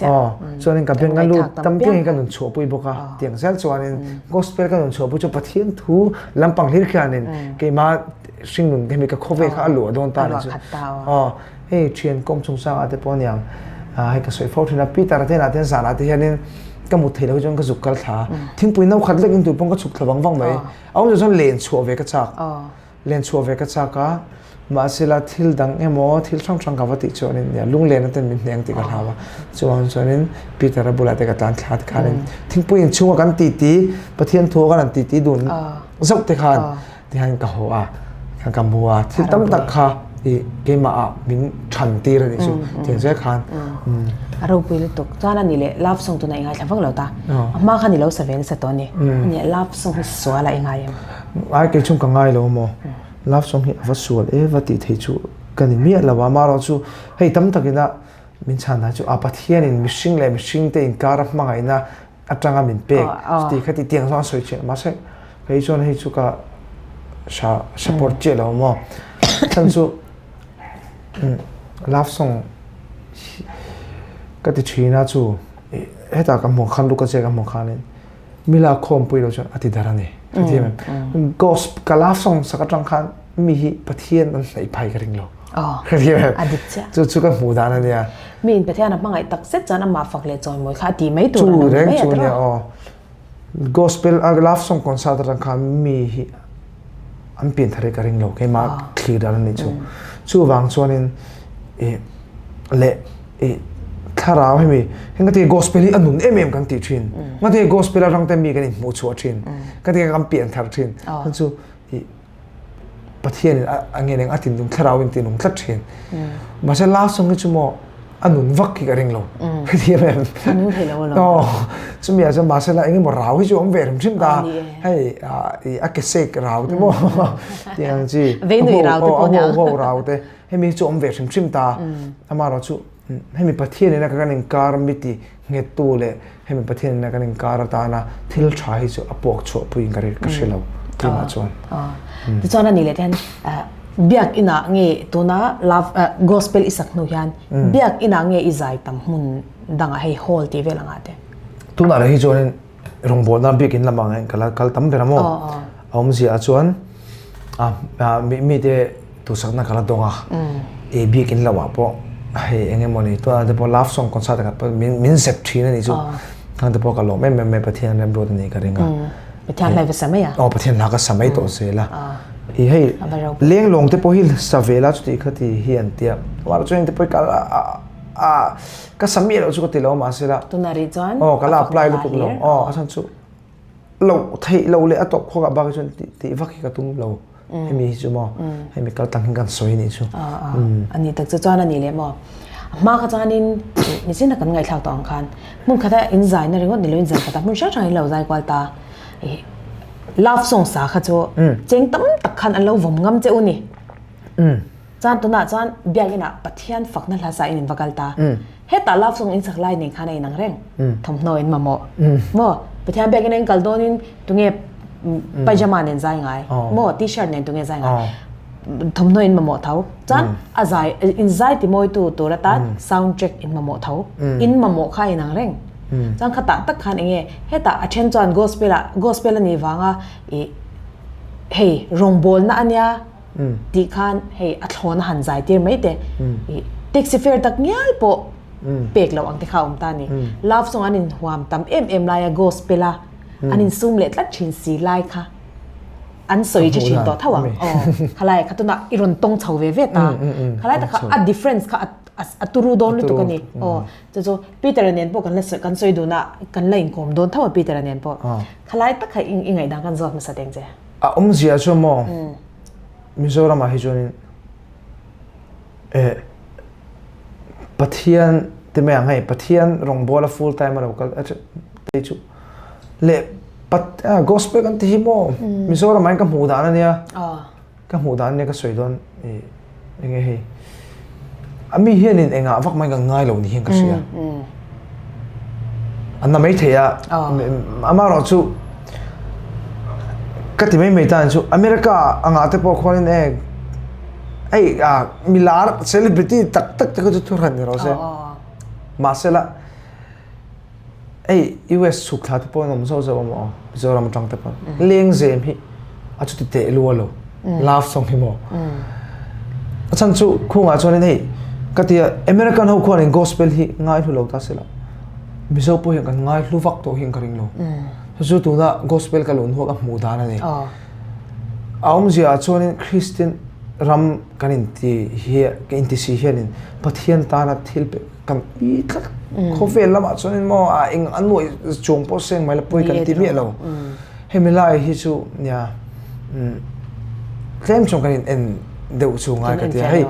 aw chuanin ka benga lut tam piang hi ka nun chhuah pui bawk a tiang zel chuanin gospel ka nun chhuah pui chu Pathian thu lampang hlir khianin keima hringnun hemi ka khawvel kha a luah dawn ta ni chu aw hei thian kawm chungchang ah te pawh aniang hei ka sawi fo thin a Peter a te inah te hian zanah te hianin ka mut theih loh hi chuan ka zuk kal thla a thingpui no khat lek in tur pawn ka chhuk thla vang vang mai a awm chuan len chhuah ve ka chak len chhuah ve ka chak a mahsela thil dang emaw thil hrang hrang ka va tih chuanin nia lunglen aten min hneng tih ka hlau a chuan chuanin Peter a bulah te ka tlan thla te khanin thingpui in chhunga kan titi Pathian thu kan han titi dun zauh te khan Tihian ka haw a, khan ka mu a, thil tam tak kha i keimah ah min than tir a nih chu tiang zel khan. A ropui lutuk. Chuan a ni leh love song tuna i ngaithla vak lo ta. A hma khan i lo sa ve nasa tawh a ni. A ni love song hi sual a i ngai em? Ai kei chung ka ngai lo maw? Love song hi a va sual e va tih thei chu ka ni miah lo a, amaherawh chu hei tam takin a min chhan dan chu a Pathianin mihring leh mihring te inkar a hmangaihna atanga min pek chuti kha ti tiang chuan a sawi thin mahse kei chuan hei chu ka support chiah lo maw chhan chu love song ka ti thin a chu hetah ka hmuh khan luka che ka hmuh khanin mila khawmpui lo chuan a ti dar a ni ka ti em gospel ka love song sak atang khan mi hi Pathian an hnaih phai ka ring lo. Ka ti em? A dik chiah. Chu chu ka hmuh dan a nia. Mi in Pathian a hmangaih tak zet chuan amah fak leh chawimawi kha a ti mai tur a lo ni mai a chu nia aw. Gospel a love song concert atang khan mi hi an pian thar hi ka ring lo keimah thlir dan a nih chu. Chuvang chuanin i leh i thlarau hemi heng ka ti gospel hi a nun em em kan ti thin. Nga ti gospel atang te mi kan inhmuh chhuah thin. Ka ti kan pian thar thin. Chu i Pathian in a nge neng a tinung thlarau in tinung tlat thin. Mahse last song hi chu maw a nun vak hi ka ring lo. Thiam em? A nung thei lo alawm. Oh, chumi ah chuan mahse la engemaw rau hi chu awm ve hrim hrim ta. Hei a ke sek rau te maw tiang chi. Vei nui rau te pawh niang. Ho rau te. Hemi hi chu awm ve hrim hrim ta. Amaherawh chu hemi Pathian in a kan inkar mi ti nghet tu leh Hemi Pathian in a kan inkar atana thil tha hi chu a puak chhuah puiin ka ka hre lo keimah chuan. Tichuan a nih leh te hian biak inah nge tuna love gospel i sak hnu hian biak inah nge i zai tam hmun dangah hei hall tih vel angah te. Tunah leh hi chuanin rawngbawlna biak in lamah hian ka la kal tam ber a maw? A awmzia ah chuan mite Duhsakna ka la dawng a, i bik in lo ah pawh hei eng emaw ni tunah te pawh love song concert ah pawh min min zep thin a ni chu khang te pawh ka lawm em em mai Pathian remruat a ni ka ring a. Pathian hla va sa mai a? Aw Pathian hla ka sa mai tawh zel a. I hei lenglawng te pawh hi sa ve la chuti kha ti hi an tia amah chuan te pawh ka a ka sa miah loh chu ka ti lo a mahse la Tunah rih chuan aw ka la apply lutuk lo aw a chhan chu loh theih loh leh a tawp khawk ah bak hi chuan tih vak hi ka tum lo. Hemi hi chu maw hemi kal tang hian kan sawi anih chu. A ni tak chu chuan a ni leh maw. A hma kha chuanin nichin a kan ngaihthlak tawh ang khan hmun khata in zai na ringawt ni lo in zan khat a hmun hrang hrang in lo zai kual ta. Love song sa kha chu cheng tam tak khan an lo vawm ngam che u ni. Chuan tunah chuan biakin ah Pathian fakna hla sa in in va kal ta. Hetah love song in sak lai nen khan a inang reng. Thawmhnaw in mamawh. Maw? Pathian biakin a in kal dawnin tunge pajama nen zai ngai? Maw? T-shirt nen tunge zai ngai? Thawmhnaw in mamawh tho. Chuan a zai in zai ti mawitu tur atan sound track in mamawh tho. In mamawh kha a inang reng. Chuan khatah tak khan enge hetah a then chuan gospel ah gospel a nih vanga ih hei rawngbawlna a nia. Tih khan hei a thlawn a han zai tir mai te. Ih taxi fare tak ngial pawh. pek loh ang te kha a awm ta a ni. Love song an inhuam tam em em laia gospel a an insum leh tlat thin si lai kha an sawi che thin tawh tho ang. Aw, khalai kha tunah i rawn tawng chho ve ve ta. Khalai tak kha a difference kha a turu dawn lutuk a ni. Aw, chu chu Peter-a nen pawh kan la sawi kan sawi dun a, kan la inkawm dawn tho a Peter-a nen pawh. Khalai tak kha i ngaihdan kan zawt hmasa teng che. A awmzia chu maw Mizoramah hi chuanin eh Pathian ti mai ang hei Pathian rawngbawla full time a lo kal te chu leh pat gospel kan ti hi maw Mizoramah hian ka hmuh dan ania ka hmuh dan ania ka sawi dawn ih enge hei a mi hianin engah vak mai ka ngai lo ni hian ka hria an na maithei a amaherawh chu ka ti mai mai tan chu America angah te pawh khuanin e hei ah milar celebrity tak tak te kha chu thu hran ni rawh se mahsela hei US chhuk thla te pawh an awm zauh zauh a maw Mizoram atang te pawh lengzem hi a chuti teh lu a lo love song hi maw a chhan chu khungah chuanin hei ka tia American ho khuanin gospel hi ngai hlu lo ta se la Mizo pawh hian kan ngai hlu vak tawh hian ka ring lo chu tuna gospel ka lun huak a hmuh dan a ni a awmzia ah chuanin Christian ram kan inti hi kan inti si hianin Pathian tana thil pe kan pi tlat khawvel lamah chuanin maw a eng a nuaih chuang pawh seng mai la pawi kan ti miah lo hemi lai hi chu nia tlem chuan kan in en deuh chu ngai ka ti a hei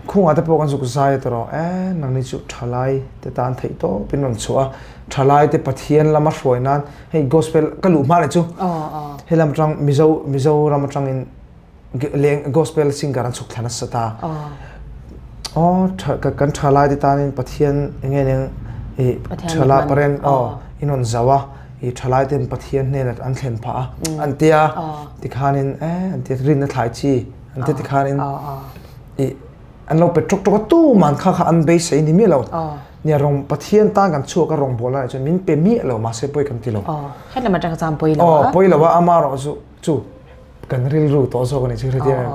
khungah te pawh kan zuk zai ta rawh e nangni chu thalai te tan theih tawp in rawn chhuah a thalai te Pathian lama hruai nan hei gospel ka luh hma leh chu helam atang Mizo Mizoram atangin leng gospel singer an chhuk thla nasa ta oh kan thalai te tanin Pathian enge neng i thala paren oh in on zawa i thalai ten Pathian hnen an thlen pha a an tia tikhanin eh an tia rin na thlai chi an tia tikhanin i an lo pe tok tok tu man kha kha an beisei ni mi lo nia rong Pathian tan kan chuak a rong bol lai chuan min pe mi lo ma se poi kan ti lo hetlama tang cham poi lo oh poi lo ama ro chu chu kan rilru tawh zawk a ni chu hriat em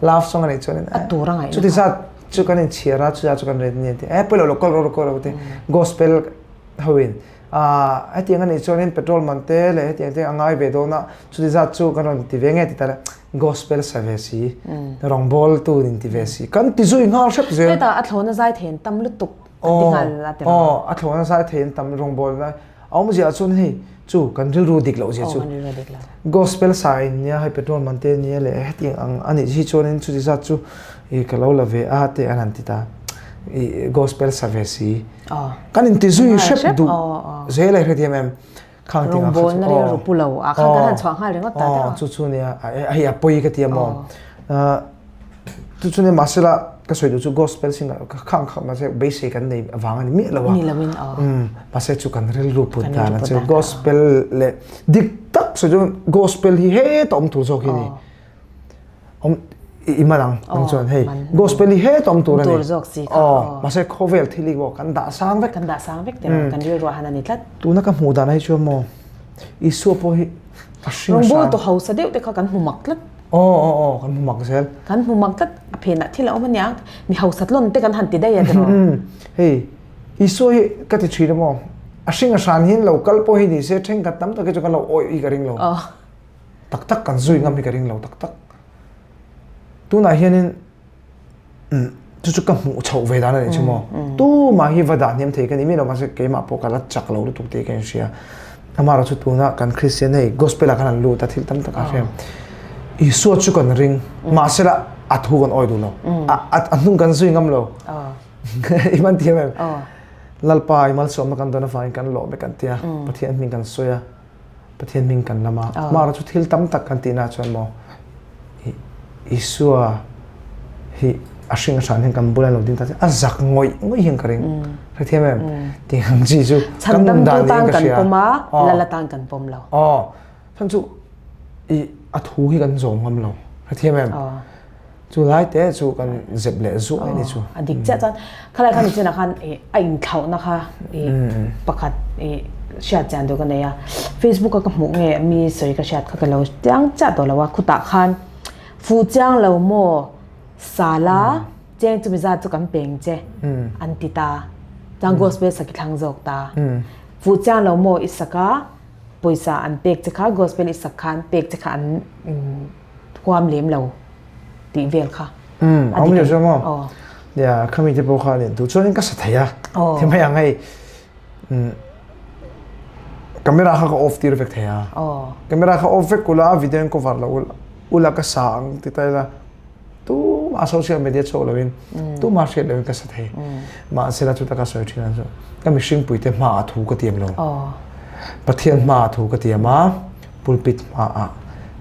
love song a nih chuan a tur a ngaih chuti zat chu kan inchhiar a chuti chu kan ret ni ti eh pawilo lo kal ro kal ro te gospel hoin a hetiang a nih chuanin petrol man te leh hetiang te a ngai ve dawn a chuti zat chu kan rawn ti ve nge ti ta le gospel sa ve si rawngbawl tu in ti ve si kan ti zui nghal hrep zel heta a thlawna zai thei an tam lutuk kan ti nghal a ti aw a thlawna zai thei an tam rawngbawl na A awmzia chuan hei chu kan rilru dik loh zia chu gospel sa in nia hei petrol man te nia leh hetiang ang a nih hi chuanin chuti zat chu i ka lo la ve a te an han ti ta i gospel sa ve si kan inti zui hrep duh zel a hrethiam em khang tinga kha chu rilru pu lo a khang kan han chhuah nghal ringawt ta te chu chu nia hei a pawi ka ti a maw Chu chu nia mahsela ka sawi duh chu gospel singer khang kha mahse beisei kan nei avang a ni miah lo a. Ni loin aw. Um mahse chu kan rilru put dan a chu gospel leh dik tak sawi chu gospel hi heta awm tur zawk hi ni. Awm i man ang nang chuan hei gospel hi heta awm tur a ni. Tur zawk si kha. Aw mahse khawvel thil hi pawh kan dah sang vek. Kan dah sang vek tiraw kan rilru ah han a ni tlat. Tuna ka hmuh dan ah hi chuan maw Isua pawh hi a hring a hran. Rawngbawl tu hausa deuh te kha kan hmu mak tlat. Aw aw aw kan hmu mak zel. Kan hmu mak tlat a phenah thil a awm aniang mi hausat lawn te kan han ti daih a tiraw. Hei Isua hi ka ti thin a maw a hring a hran hian lo kal pawh hi ni se thenkhat tam tak hi chu kan lo awih hi ka ring lo. Tak tak kan zui ngam hi ka ring lo tak tak. Tunah hianin chu chu ka hmuh chhoh ve dan a nih chu maw. Tumah hi va dah hniam thei ka ni miah lo mahse keimah pawh ka la chak lo lutuk tih ka inhria. Amaherawh chu tuna kan Kristian hei gospel ah khan an lut a thil tam tak a hrem. Isua chu kan ring mahsela a thu kan awi duh lo. A hnung kan zui ngam lo. I man thiam em? Lalpa i malsawmna kan dawn avangin kan lawm e kan tia Pathian hming kan sawi a. Pathian hming kan lam a, amaherawh chu thil tam tak kan tihna chuan maw Isua hi a hring a hran hian kan bula lo ding ta a zak ngawih ngawih hian ka ring. Hrethiam em? Ti ang chi chu kan nun dan niin ka hria. Pawm a, lala tan kan pawm lo. Aw, chan chu i a thu hi kan zawm ngam lo. Hrethiam em? Chu lai te chu kan zep leh zuai a ni chu. A dik chiah chuan khalai kha michinah khan a inthlauhna kha pakhat hriat chian duh ka nei a. Facebook a ka hmuh nge mi sawi ka hriat kha ka lo chiang chiah tawh lo a. Khutah khan fuh chiang lo maw sala cheng chumi zat chu kan peng che an ti ta. Chuan gospel sak i thlang zawk ta. Fuh chiang lo maw i sak a, pawisa an pek che kha gospel i sak khan pek che kha an huam lem lo tih vel kha. A awm leh zawk maw? Nia, khami te pawh kha nen duh chuanin ka sa thei a. Ti mai ang hei camera kha ka off tir vek thei a. Camera kha off vek ula video in cover lo ula ka sa ang ti ta ila tumah social media chhuak loin tumah hriat loin ka sa thei. Mahse la chuta ka sawi thin ang chu ka mihring puite hmaah thu ka tiam lo. Pathian hmaah thu ka tiam a, pulpit hmaah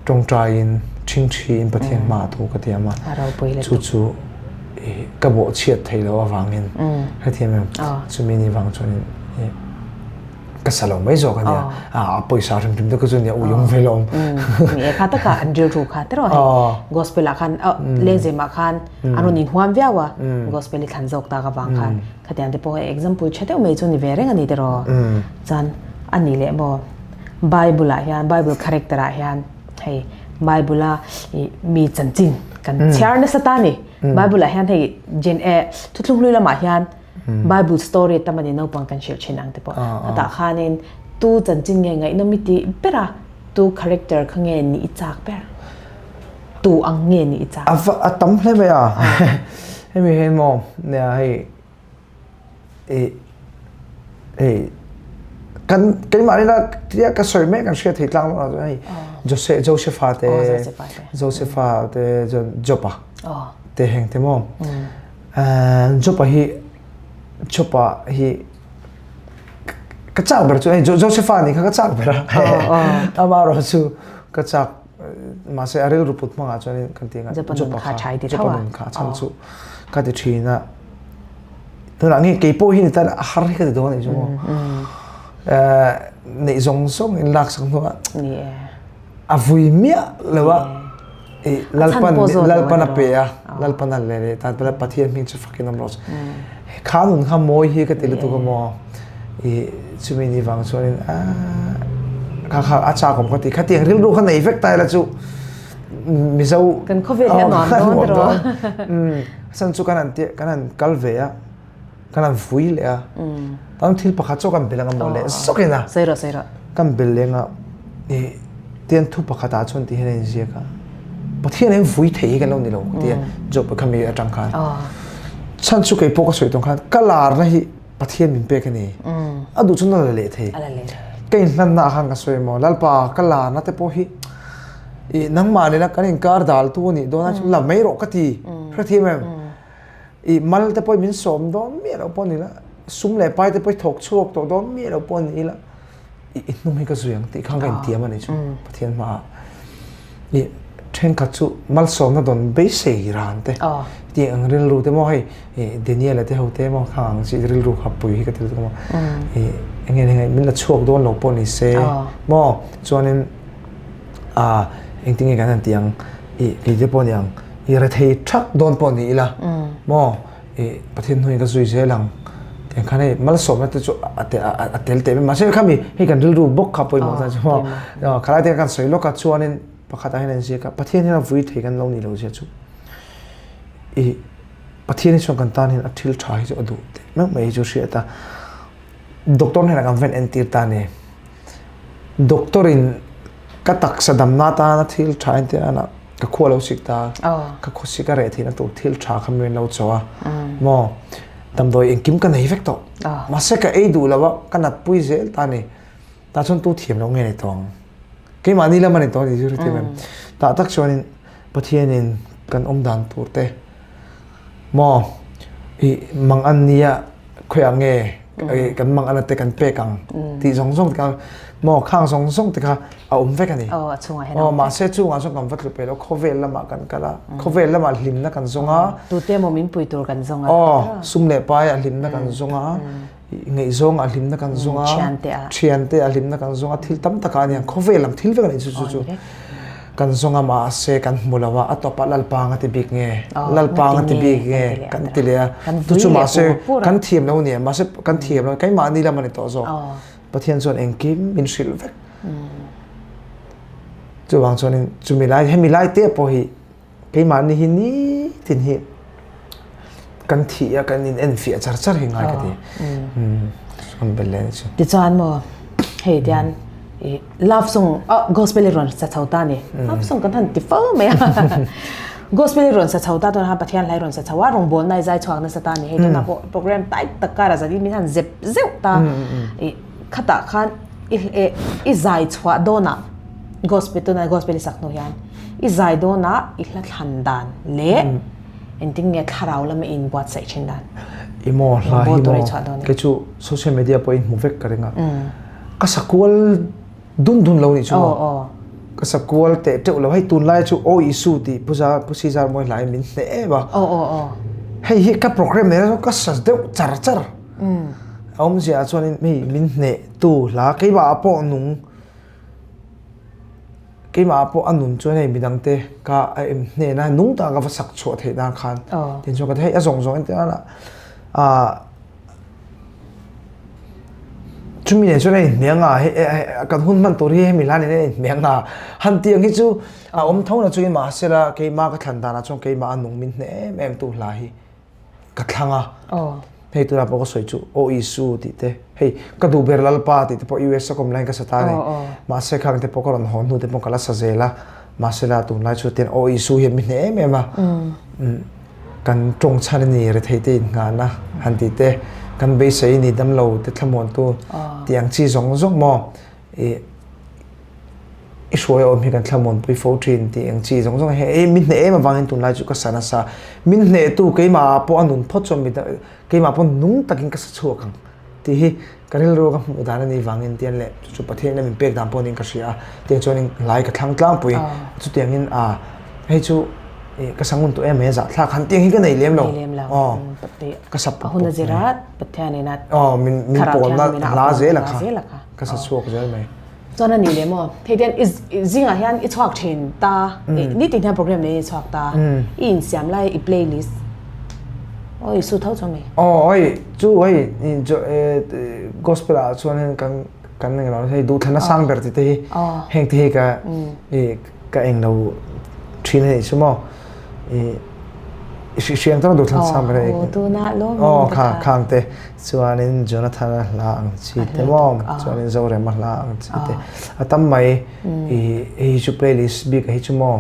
tawngtaiin thingthiin Pathian hmaah thu ka tiam a. Chu chu ka bawhchhiat thei lo avangin hrethiam em? Chumi ni vang chuanin ka sa lo mai zawk a nia. A pawisa hrim hrim te kha chu nia ui awm ve lo. Ni e kha taka an rilru kha tiraw hei gospel ah khan lengzem ah khan an rawn inhuam viau a gospel i thlan zawk tak avang khan khatiang te pawh hei example tha deuh mai chu ni ve reng a ni tiraw. Chuan a ni leh maw Bible ah hian Bible character ah hian hei Bible a mi chanchin kan chhiar nasa ta a ni. Bible ah hian hei gen e thuthlung hlui lamah hian Bible story tam a ni naupang kan hrilh thin ang te pawh. Khatah khanin tu chanchin nge ngaihnawm i tih ber a, tu character kha nge nih i chak ber? Tu ang nge nih i chak? A va a tam hle mai a. Hemi hi maw nia hei i hei kan keimah nila tia ka sawi mek kan hriat thei tlang lo hei Jose Josepha te Josepha te Jopa te heng te maw. Jopa hi Jopa hi ka chak ber chu hei Josepha nih kha ka chak ber a amaherawh chu ka chak mahse a rilru put hmangah chuan kan ti anga Jopa kha Jopa nun kha chhan chu ka ti thin a tunah nge kei pawh hi ni tan a har hi ka ti dawn anih chu maw neih zawng zawng in lak sak hnuah a vui miah lo a i Lalpan Lalpan a pe a Lalpan a le leh ta Pathian hming chu fakin awm rawh se kha nun kha mawi hi ka ti lutuk a maw i chumi ni vang chuanin a kha kha a chak awm ka ti khatiang rilru kha nei vek ta ila chu Mizo kan khawvel hi a nuam dawn tiraw san chu kan han kan han kal ve a kan han vui leh a tan thil pakhat chu kan bel anga maw leh zawkin a sawi rawh sawi rawh kan bel leng a i tian thu pakhat ah chuan ti hian a inziak a Pathian in vui thei hi kan lo ni lo tia job kha mi atang khan chhan chu kei pawh ka sawi tawng khan ka lar na hi Pathian min pek a ni a duh chu na la leh thei ka inhlan na ah khan ka sawi maw Lalpa ka lar na te pawh hi i nangmah nena kan inkar dal tu a nih dawn a la mai rawh ka ti hrethiam em I mal te pawh min sawm dawn miah lo pawh ni la, sum leh pai te pawh i thawk chhuak tawh dawn miah lo pawh ni ila, i hnung hi ka zui ang tih khan ka intiam a ni chu Pathian hmaah. I thenkhat chu malsawmna dawn beisei ran te tih ang rilru te maw hei Daniel-a te ho te maw khang ang chi rilru kha pui hi ka ti lutuk a maw. I eng nge min la chhuak dawn lo pawh ni se maw chuanin a engtin nge kan han tih ang i kei te pawh ni ang i rethei thak dawn pawh ni ila maw i Pathian hnuaiin ka zui zel ang tiang khan hei malsawmna te chu a te a tel teh mai mahse khami hei kan rilru bawk kha pawimawh ta chu maw khalai te kan sawi lawk a chuanin pakhat ah hian an ziak a Pathian hian a vui thei kan lo nih loh zia chu i Pathian hi chuan kan tan hian a thil tha hi chu a duh teh meuh mai hi chu hriat a doctor hnenah kan ven entir ta a ni. Doctor in ka taksa damna atana thil tha entir a ka khua lo sik ta ka khaw sik a reh theihna tur thil tha kha min lo chaw a maw damdawi engkim ka nei vek tawh mahse ka ei duh lo a ka nat pui zel ta a ni tah chuan tu thiam lo nge ni tawh ang keimahni lam a ni tawh a ni chu hrethiam em tah tak chuanin Pathianin kan awm dan tur te maw i mang an nia khawiah nge kan mang ana te kan pek ang tih zawng zawng te kha maw khang zawng zawng te kha a awm vek a ni. Aw mahse chungah chuan kan va tlu pe lo khawvel lamah kan kal a khawvel lamah hlimna kan zawng a. Tute emaw min pui tur kan zawng a. Aw sum leh pai ah hlimna kan zawng a ngaihzawng ah hlimna kan zawng a thiante ah hlimna kan zawng a thil tam takah a nia khawvel lam thil vek a nih chu chu chu kan zawng a mahse kan hmu lo a a tawpah Lalpa anga ti bik nge Lalpa anga ti bik nge kan ti leh a chu chu mahse kan thiam lo nia mahse kan thiam lo keimahni lam a ni tawh zawk Pathian chuan engkim min hrilh vek chuvang chuanin chumi lai hemi lai te pawh hi keimahni hi nitin hi. kan thih a kan in en fiah char char hi ngai ka ti. Kan bel leh ni chu. Tichuan maw hei tian i love song gospel i rawn sa chho ta ni. Love song kan han ti fo mai a. Gospel i rawn sa chho ta tuna khan Pathian hlai rawn sa chho a rawngbawlna i zai chhuak nasa ta ni. Hei tunah pawh program tight tak kar a zan in min han zep zeuh ta. I khatah khan i i zai chhuah dawnah gospel tuna gospel i sak hnu hian i zai dawnah i hla thlan dan leh Engtin nge thlarau lama i inbuatsaih thin dan? I maw hla hi maw kei chu social media pawh in hmu vek ka ring a. Ka sakual dun dun lo nih chu maw. Ka sakual teh teuh lo hei tunlai chu Aw Isu tih Pu Zar Pu Sizar mawi hla in min hneh em a. Hei hi ka program nei chu ka sa deuh char char. A awmzia ah chuan hei min hneh tu hla keimah ah pawh nung Keimah pawh a nun chuan hei midangte ka a em hnena nung taka ka va sak chhuah theih nan khan tin chuan ka ti hei a zawng zawng en tir a ah chumi nen chuan a inhniang a hei kan hun hman tur hi hemi hlan in a inhniang a han tih ang hi chu a awm tho na chu mahsela keimah ka thlan danah chuan keimah a nung min hneh em em tu hla hi. ka thlang a hei tunah pawh ka sawi chu aw Isu tih te hei ka duh ber Lalpa tih te pawh US a kawm laiin ka sa ta a ni mahse khang te pawh ka rawn haw hnu te pawh ka la sa zel a mahse la tunlai chu tian aw Isu hian mi hneh em em a kan tawng chhan a ni rethei te innghahna han tih te kan beisei a ni damlo te thlamuantu tih ang chi zawng zawng maw ih I hruai awm hi kan thlamuanpui fo thin tih ang chi zawng zawng hi min hneh em avangin tunlai chu ka sa nasa. Min hnehtu keimah ah pawh a nun phawt chuan mi keimah pawh nung takin ka sa chhuak ang tih hi ka rilru ka hmuh dan a nih vangin tian leh chu chu Pathian in a min pek dan pawh niin ka hria a. Tiang chuanin lai ka thlang tlangpui chutiangin a hei chu ka sa ngun tawh em mai a zahthlak han tiang hi ka nei lem lo. Aw ka sa pawp pawp mai. Pathian in a Aw min pawlna hla zel a kha ka sa chhuak zel mai. Chuan a ni leh maw? Hei hian i zingah hian i chhuak thin ta, nitin hian program nei i chhuak ta, i insiam lai i playlist aw i su tho chuan mai. Aw hei chu hei gospel ah chuan hian kan kan englo hei duhthlanna sang ber tih te hi heng te hi ka ka englo thin a nih chu maw. I hriang tawng duh thlan sam ber aw kha khang te chuanin Jonathan-a hla ang chi te maw chuanin Zorema hla ang chi te a tam mai i hei chu playlist bik a hi chu maw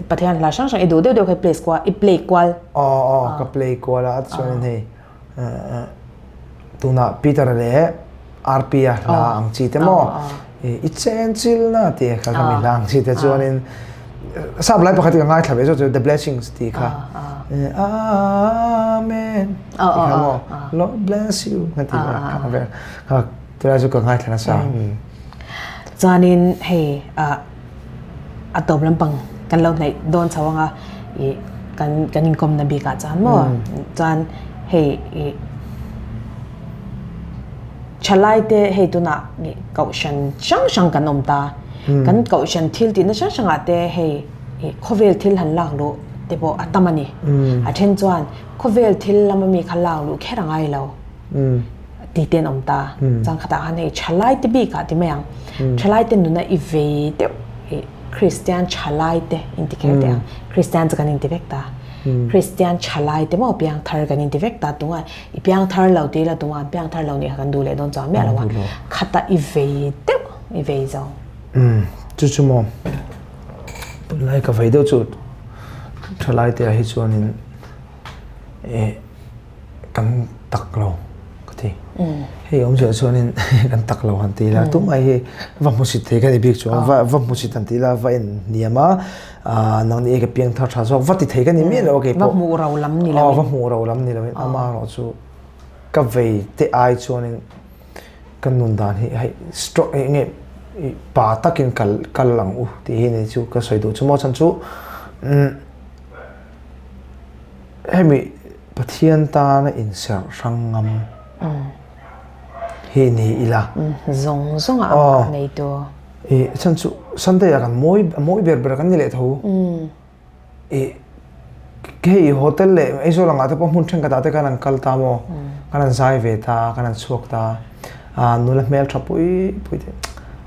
Pathian hla hrang hrang i duh deuh deuh kha i play kual i play kual aw aw ka play kual a chuanin hei Tunah Peter leh RP-a hla ang chi te maw i chen chilna tih kha ka mi hla ang chi te chuanin sap lai pakhat hi ka ngaithla ve zawk chu The Blessings tih kha Amen tih kha maw Lord bless you ka ti kha vel kha tunlai chu ka ngaithla nasa. Chuanin hei a tawp lampang kan lo hnaih dawn chho anga ih kan kan inkawmna bikah chuan maw chuan hei ih thalai te hei tunah ih kohhran hrang hrang kan awm ta kan kohhran thil tihna hrang hrangah te hei ih khawvel thil han lak luh te pawh a tam a ni a then chuan khawvel thil lama mi kha lak luh kher a ngai lo. Ti te an awm ta. Chuan khatah khan hei thalai te bikah ti mai ang. Thalai te nuna i vei deuh i Kristian thalai te in ti kher teh ang. Kristian chu kan inti vek ta. Kristian thalai te maw piang thar kan inti vek ta tunga i piang thar lo ti ila tunga an piang thar lo nih kha kan duh leh dawn chuang miah lo a. Khatah i vei deuh i vei zo. Chu chu maw tunlai ka vei deuh chu thalai te ah hi chuanin eh kan tak lo ka ti. Hei awmzia chuanin kan tak lo han ti ila tumah hi va hmusit thei ka ni bik chuan va va hmusit han ti ila va en hniam a nang ni ka piang thar tha zawk va ti thei ka ni miah lo a keipawh. Va hmuh ro lam ni lo in. Va hmuh ro lam ni lo in ama erawh chu ka vei te ai chuanin ka nun dan hi hei strong eng nge pa takin kal kal ang u tih hi ni chu ka sawi duh chu maw chhan chu Hemi Pathian tana inserh hrang ngam hi ni ila. Zawng zawng a amah nei tu. I chhan chu Sunday ah kan mawi mawi ber ber kan ni leh tho. I hei hotel leh Aizawl angah te pawh hmun thenkhat ah te khan an kal ta maw? Kan han zai ve ta, kan han chhuak ta. Nula hmel tha pui pui te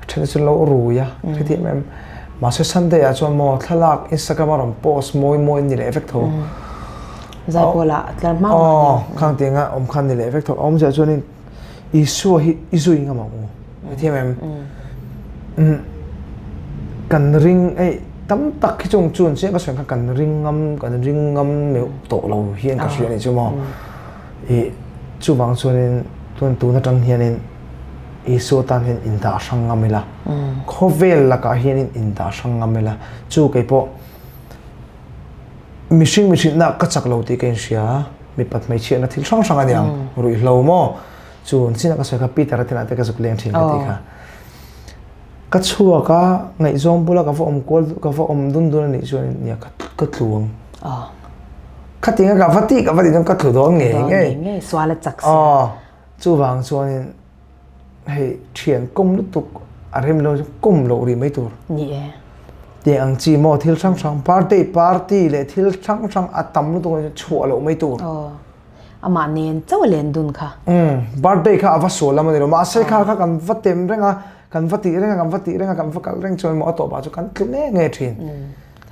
a then chu lo rui a heti em em mahse Sunday ah chuan maw thlalak Instagram a rawn post mawi mawi an ni leh vek tho. Zaipawl ah tlar hma hma ni. Khang tianga awm khan ni leh vek thawk. A awmzia chuanin Isua hi i zui ngam ang u. I thiam em? Kan ring ei tam tak hi chung chuan chiah ka sawi kha kan ring ngam kan ring ngam meuh tawh lo hian ka hria a nih chu maw. I chuvang chuanin tun tun atang hianin Isua tan hian indah hrang ngam ila. Khawvel lakah hianin indah hrang ngam ila. Chu kei pawh Mihring mihrinna ka chak lo tih ka inhria a, mipat hmeichhiatna thil hrang hrang a ni ang, ruihhlo maw? Chu an chinah ka sawi kha Peter-a te lah te ka zuk leng thin ka tih kha. Ka chhuak a, ngaihzawng bula ka va awm kual ka va awm dun dun a nih chuan nia ka ka tlu ang. Khatinga ka va tih ka va tih chuan ka tlu dawn ngei ngei. Ngei sual a chak si. Aw, chuvang chuanin hei thian kawm lutuk a rem lo chu kawm loh rih mai tur. Ni e. Tih ang chi maw thil hrang hrang birthday party leh thil hrang hrang a tam lutuk chu chhuah loh mai tur. Aw. Amah nen chauh a len dun kha. Umm birthday kha a va sual lam a ni lo mahse kha kha kan va tem reng a kan va tih reng a kan va tih reng a kan va kal reng chuan maw a tawpah chu kan tlu nge nge thin.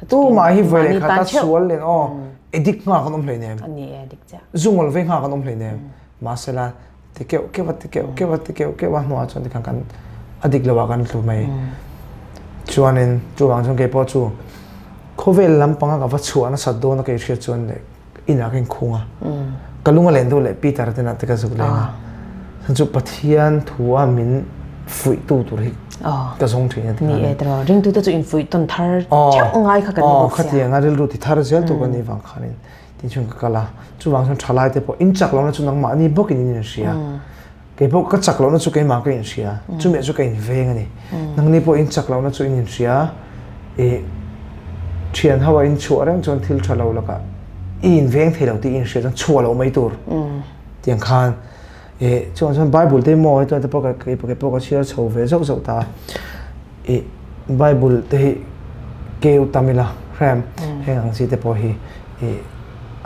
Tumah hi vawi leh khat a sual nen aw addict nghak an awm hleinem. A ni e addict chiah. Zungawl vei nghak an awm hleinem. Mahsela ti keuh keuh a ti keuh keuh a ti keuh keuh a hnuah chuan tikhan kan a dik lo ah kan tlu mai. Chuanin chuvang chuan keipawh chu khawvel lampanga ka va chhuah nasat dawn a ka inhriat chuan leh inah ka inkhung a. Ka lung a len deuh leh Peter te te ka zuk leng a. Chuan chu Pathian thu a min fuihtu tur hi ka zawng thin a ti. Ni e tiraw ringtute chu infuih tawn thar theuh ngai kha kan ni bawk sia. Khatiang a rilru ti thar zel tur kan nih vang khanin Tin chuan ka kal a, chuvang chuan thalai te pawh in chak lohna chu nangmahni bawkin in inhria. Kei pawh ka chak lohna chu keimah ka inhria, chumi ah chu ka inveng a ni. Nangni pawh in chak lohna chu in inhria, i thian ho a in chhuah reng chuan thil tha lo lakah i inveng thei lo tih i inhria chuan chhuah loh mai tur tiang khan i chuvang chuan Bible te maw hetiang te pawh ka kei pawh ka chhiar chho ve zauh zauh ta a. I Bible te hi keu tam ila hrem heng ang chi te pawh hi i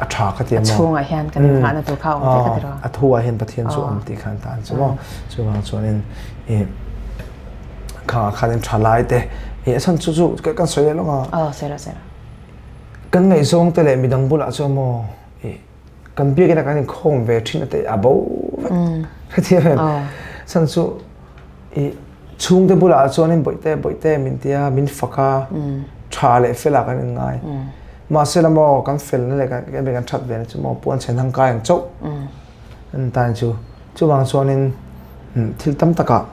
a tha ka ti a maw. A chhungah hian kan inghahna tur kha a awm vek a ti rawh. A thu ah hian Pathian chu awm tih khan tan chu maw. Chuvang chuanin i khangah khanin tha lai te i a chhan chu chu kan sawi leh lawk a. Aw sawi rawh sawi rawh. Kan ngaihzawng te leh midang bulah chuan maw i kan biakina kan inkhawm ve thin a te a bo vek. Hrethiam em? Chhan chu I chhungte bulah chuanin bawihte bawihte min tia min fak a, tha leh felah kan inngai. Mahse la maw kan felna leh kan kan that ve na chu maw puan chhen hang kai ang chauh an tan chu. Chuvang chuanin thil tam takah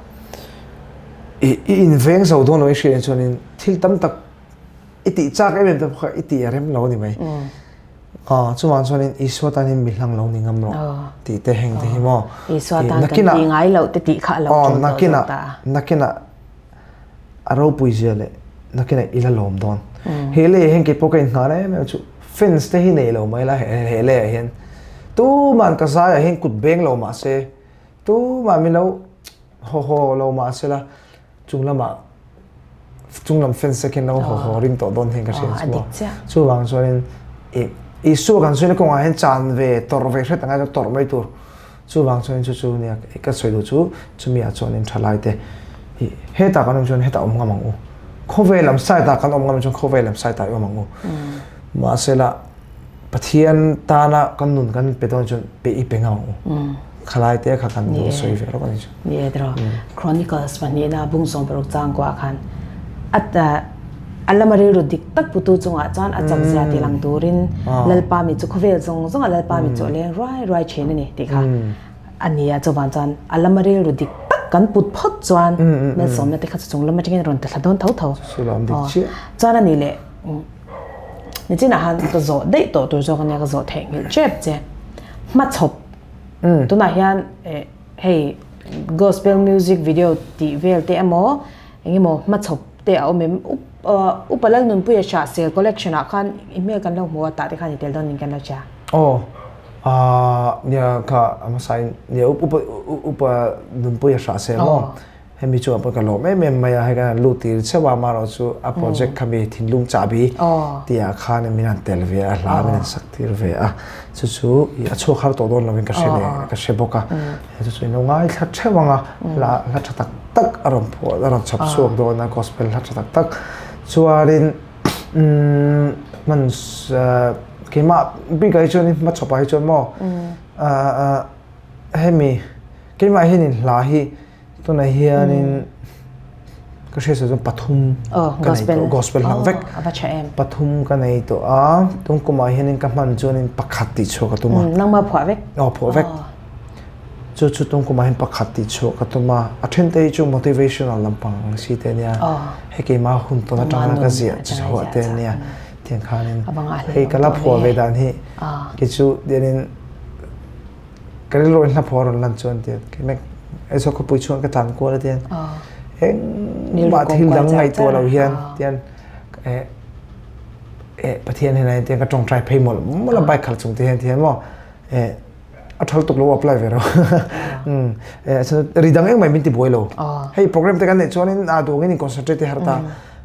i i inveng zo dawn lo i hriat chuanin thil tam tak i tih chak em em te pawh kha i tih a rem lo a ni mai. Aw, chuvang chuanin Isua tan hian mi hlang lo ni ngam rawh tih te heng te hi maw. Isua tan kan ti ngai loh te tih kha a lo tul tawh zawk ta. Nakinah a ropui zia leh nakinah i la lawm dawn. He leiah hian keipawh ka inhngan em em chu fans te hi nei lo mai la he leiah hian tuman ka zaiah hian kut beng lo mah se tumah min lo haw haw lo mah se la chung lamah chung lam fence khin lo haw haw ring tawh dawn hian ka hria chu chuvang chuanin i Isua kan sawi na kawngah hian chan ve tawrh ve hret anga tawrh mai tur chuvang chuanin chu chu nia ka sawi duh chu chumi ah chuanin thalai te i hetah kan awm chuan hetah awm ngam ang u khawvel lam side ah kan awm ngam chuan khawvel lam side ah i awm ang u mahsela Pathian tana kan nun kan pe dawn chuan pe i pe ngam ang u. Khalai te kha kan lo sawi ve rawk a ni chu. Ni e tiraw. Chronicles pahnihna bung 16 chang kuah khan a lama rilru dik tak putu chungah chuan a chak zia ti lang turin Lalpa mi chu khawvel zawng zawng a Lalpa mi chu a leng ruai ruai thin a ni tih kha a ni a. Chuvang chuan a lama rilru dik tak kan put phawt chuan malsawmna te kha chu chung lam atangin a rawn tla thla dawn tho tho. Chuan a ni leh. Nichinah khan ka zawh daih tawh tur zawk ania ka zawh theih nghilh tep che. Hmachhawp tunah hian hei gospel music video tih vel te emaw eng emaw hmachhawp te a awm em Upa Lalnunpuia Hrahsel collection ah khan i hmel kan lo hmu a tah te khan i tel dawn ning kan lo hria. Aw nia kha a hmasa in nia Upa Upa Nunpuia Hrahsel maw. Hemi chu a ka lawm em em mai a, hei kan han lut tir cheuh a, amaherawh chu a project kha mi thinlung chahbi tih ah khan min han tel ve a, hla min han sak tir ve a, chu chu i a chhuak har tawh dawn lovin ka hre leh ka hre bawk a, chu chu ilo ngaithla theuh ang a, hla hla tha tak tak a rawn phuah a rawn chhawp chhuak dawn a, gospel hla tha tak tak chuanin umm hman. Keimah bikah hi chuan hmachhawpah hi chuan maw hemi keimah hianin hla hi tunah hianin ka hriat sual chuan pathum ka nei tawh gospel hlang vek pathum ka nei tawh a tun kumah hianin ka hman chuanin pakhat tih chhuah ka tum a nangmah phuah vek aw phuah vek chu chu tun kumah hian pakhat tih chhuah ka tum a a then te hi chu motivational lampang ang si te ania hei keimah hun tawn atanga ka ziah chhuah te ania tiang khanin hei ka la phuah ve dan hi kei chu tianin Ka rilru in hlaphaw a rawn lan chuan tian keimah Aizawl khawpui chhung ka tlan kual a tian engmah thil dang ngaihtuah lo hian tian eh eh Pathian hian a tian ka tawngtai phei mawlh mawlh a bike khalh chung te hian tian maw eh a thal tuk lo apply ve ro eh ri dang engmah min ti buai lo hei program te kan neih chuanin a duangin in concentrate te har ta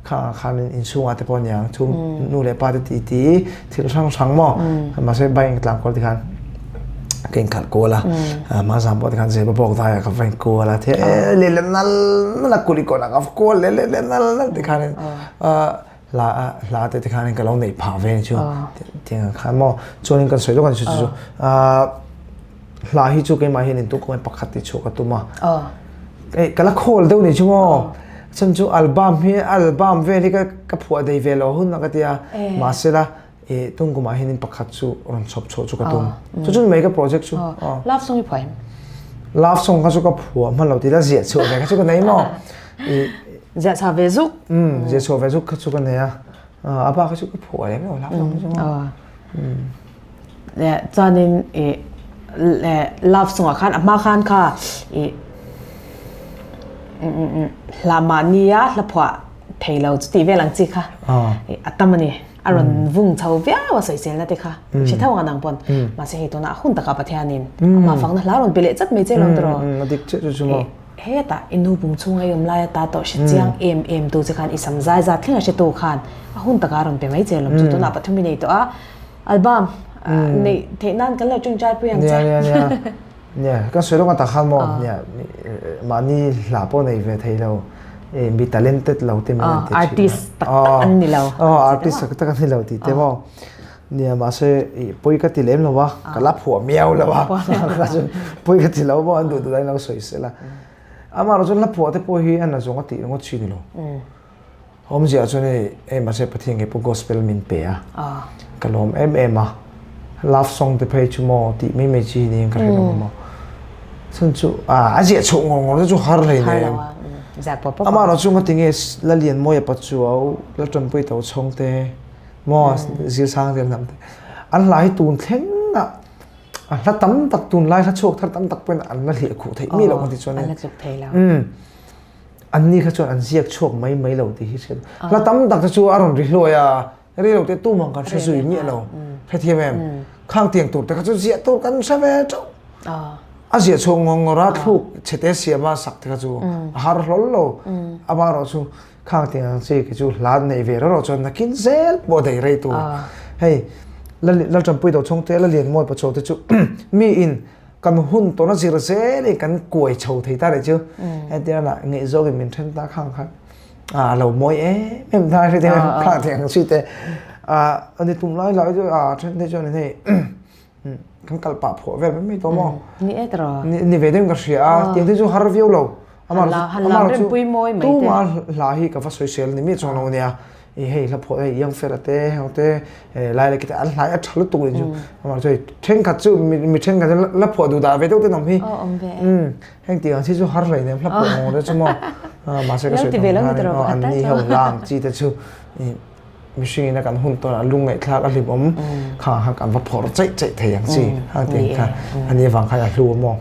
kha khan in inchhungah te pawh aniang chu nu leh pa te ti ti thil hrang hrang maw mahse bike tlang kual te khan ka in khalh kual a ma zam pawh te khan zeba bawk dai ah ka va in kual a the le le nal nal a kuli kawn ah ka va kual le le le nal nal ti khan in hla hla te te khan in ka lo neih phah ve ni chu tiang ang khan maw chuan in kan sawi lawk a ni chu chu hla hi chu keimah hian in tuk pakhat ti chhuah ka tum a ka la khawl deuh ni chu maw chan chu album hi album vel hi ka ka phuah dei ve lo hun a ka tia mahsela e tung kumah hian in pakhat chu rawn chhawp chhuah chu ka tum chu chu mai ka project chu love song i phuah em love song kha chu ka phuah hman lo ti la ziah chhuah ve kha chu ka nei maw ziah chhuah ve zuk ziah chhuah ve zuk kha chu ka nei a a ba kha chu ka phuah lem lo love song chu Chuanin ih love song ah khan a hma khan kha ih hla mahnia hla phuah thei lo chu tih vel ang chi kha a tam a ni. A rawn vung chho viau a sawiselna te kha hre tho ang a nang pawn. Mahse hei tunah a hun takah Pathianin amah fakna hla rawn pe leh chat mai che lo tawh. A dik chiah chu chu maw. Hetah i nu pum chhunga i awm lai ata tawh hre chiang em em tu che khan i sam zai zat thleng a hre tu khan a hun takah a rawn pe mai che lo chu tunah Pathum i nei tawh a. Album neih theih nan kan lo tawngtai pui ang che. Nia nia nia. Nia kan sawi lawk a tak khan maw nia mahni hla pawh nei ve thei lo mi talented lo te min an ti thin. Artist tak tak an ni lo. Aw artist tak tak an ni lo tih te maw. Nia mahse pawi ka ti lem lo a ka la phuah miau lo a. Pawi ka ti lo maw an duh duh dang lo sawi sela. Amaherawhchu hla phuah te pawh hi a na zawng a tih ringawt chi ni lo. Awmzia chuan hei hei mahse Pathian ngei pawh gospel min pe a, ka lawm em em a, love song te phei chu maw tih mai mai chi niin ka hre lo maw. Chhan chu a ziah chhoh ngawr ngawr te chu har hlei nen. Amaherawh chu ngatinge Lalianmawia Pachuau, Laltanpui Tochhawng te maw Zirsang te lam te an hla hi tun thleng ah a hla tam tak tunlai hla chhuak thar tam tak pawhin an la hliah khuh theih mi loh ka ti chuan. An la tluk thei lo. An ni kha chuan an ziak chhuak mai mai lo tih hi hriat. Hla tam tak te chu a rawn ri hluai a, rei lo te tumang kan hre zui miah lo. Hrethiam em? Khang tiang tur te kha chu ziah tur kan hre ve teuh. A ziah chhuak ngawr ngawr a, thluk chhete siama sak te kha chu a har hlawl lo. Amaherawh chu khang tiang ang chi khi chu hla nei ve rawh rawh chuan nakin zel pawh a daih rei tur. Hei, Laltanpui Dochhawng te, Lalianmawi Pachuau te chu mi in kan hun tawna zir zel in kan kuai chho thei ta leh chu hetiang lah ngaihzawk in min then ta khang khan a lo mawi em em ta hetiang khang thei ang chi te a ani tum lai lai chu a then te chuan hei kan kal pah phuah vel mai mai tawh maw ni e tawh ni ve deuh ka hria a tiang te chu har viau lo amah chu tuma hla hi ka va sawisel ni mi chuang lo ania i hei hla phuah hei young fella te heng te lai leh kite an hlai a tha lutuk ni chu amah chu hei thenkhat chu mi thenkhat chu la phuah duh dah ve deuh te an awm hi heng tih ang chi chu har hlei nem hla phuah ngawng te chu maw mahse ka sawi tam khan an ni ho la ang chi te chu mihring in a kan hun tawn a lungngaihthlak a hlim awm kha kha kan va phawrh chaih chaih thei ang chi hang tih kha ani avang khan a hlu a maw.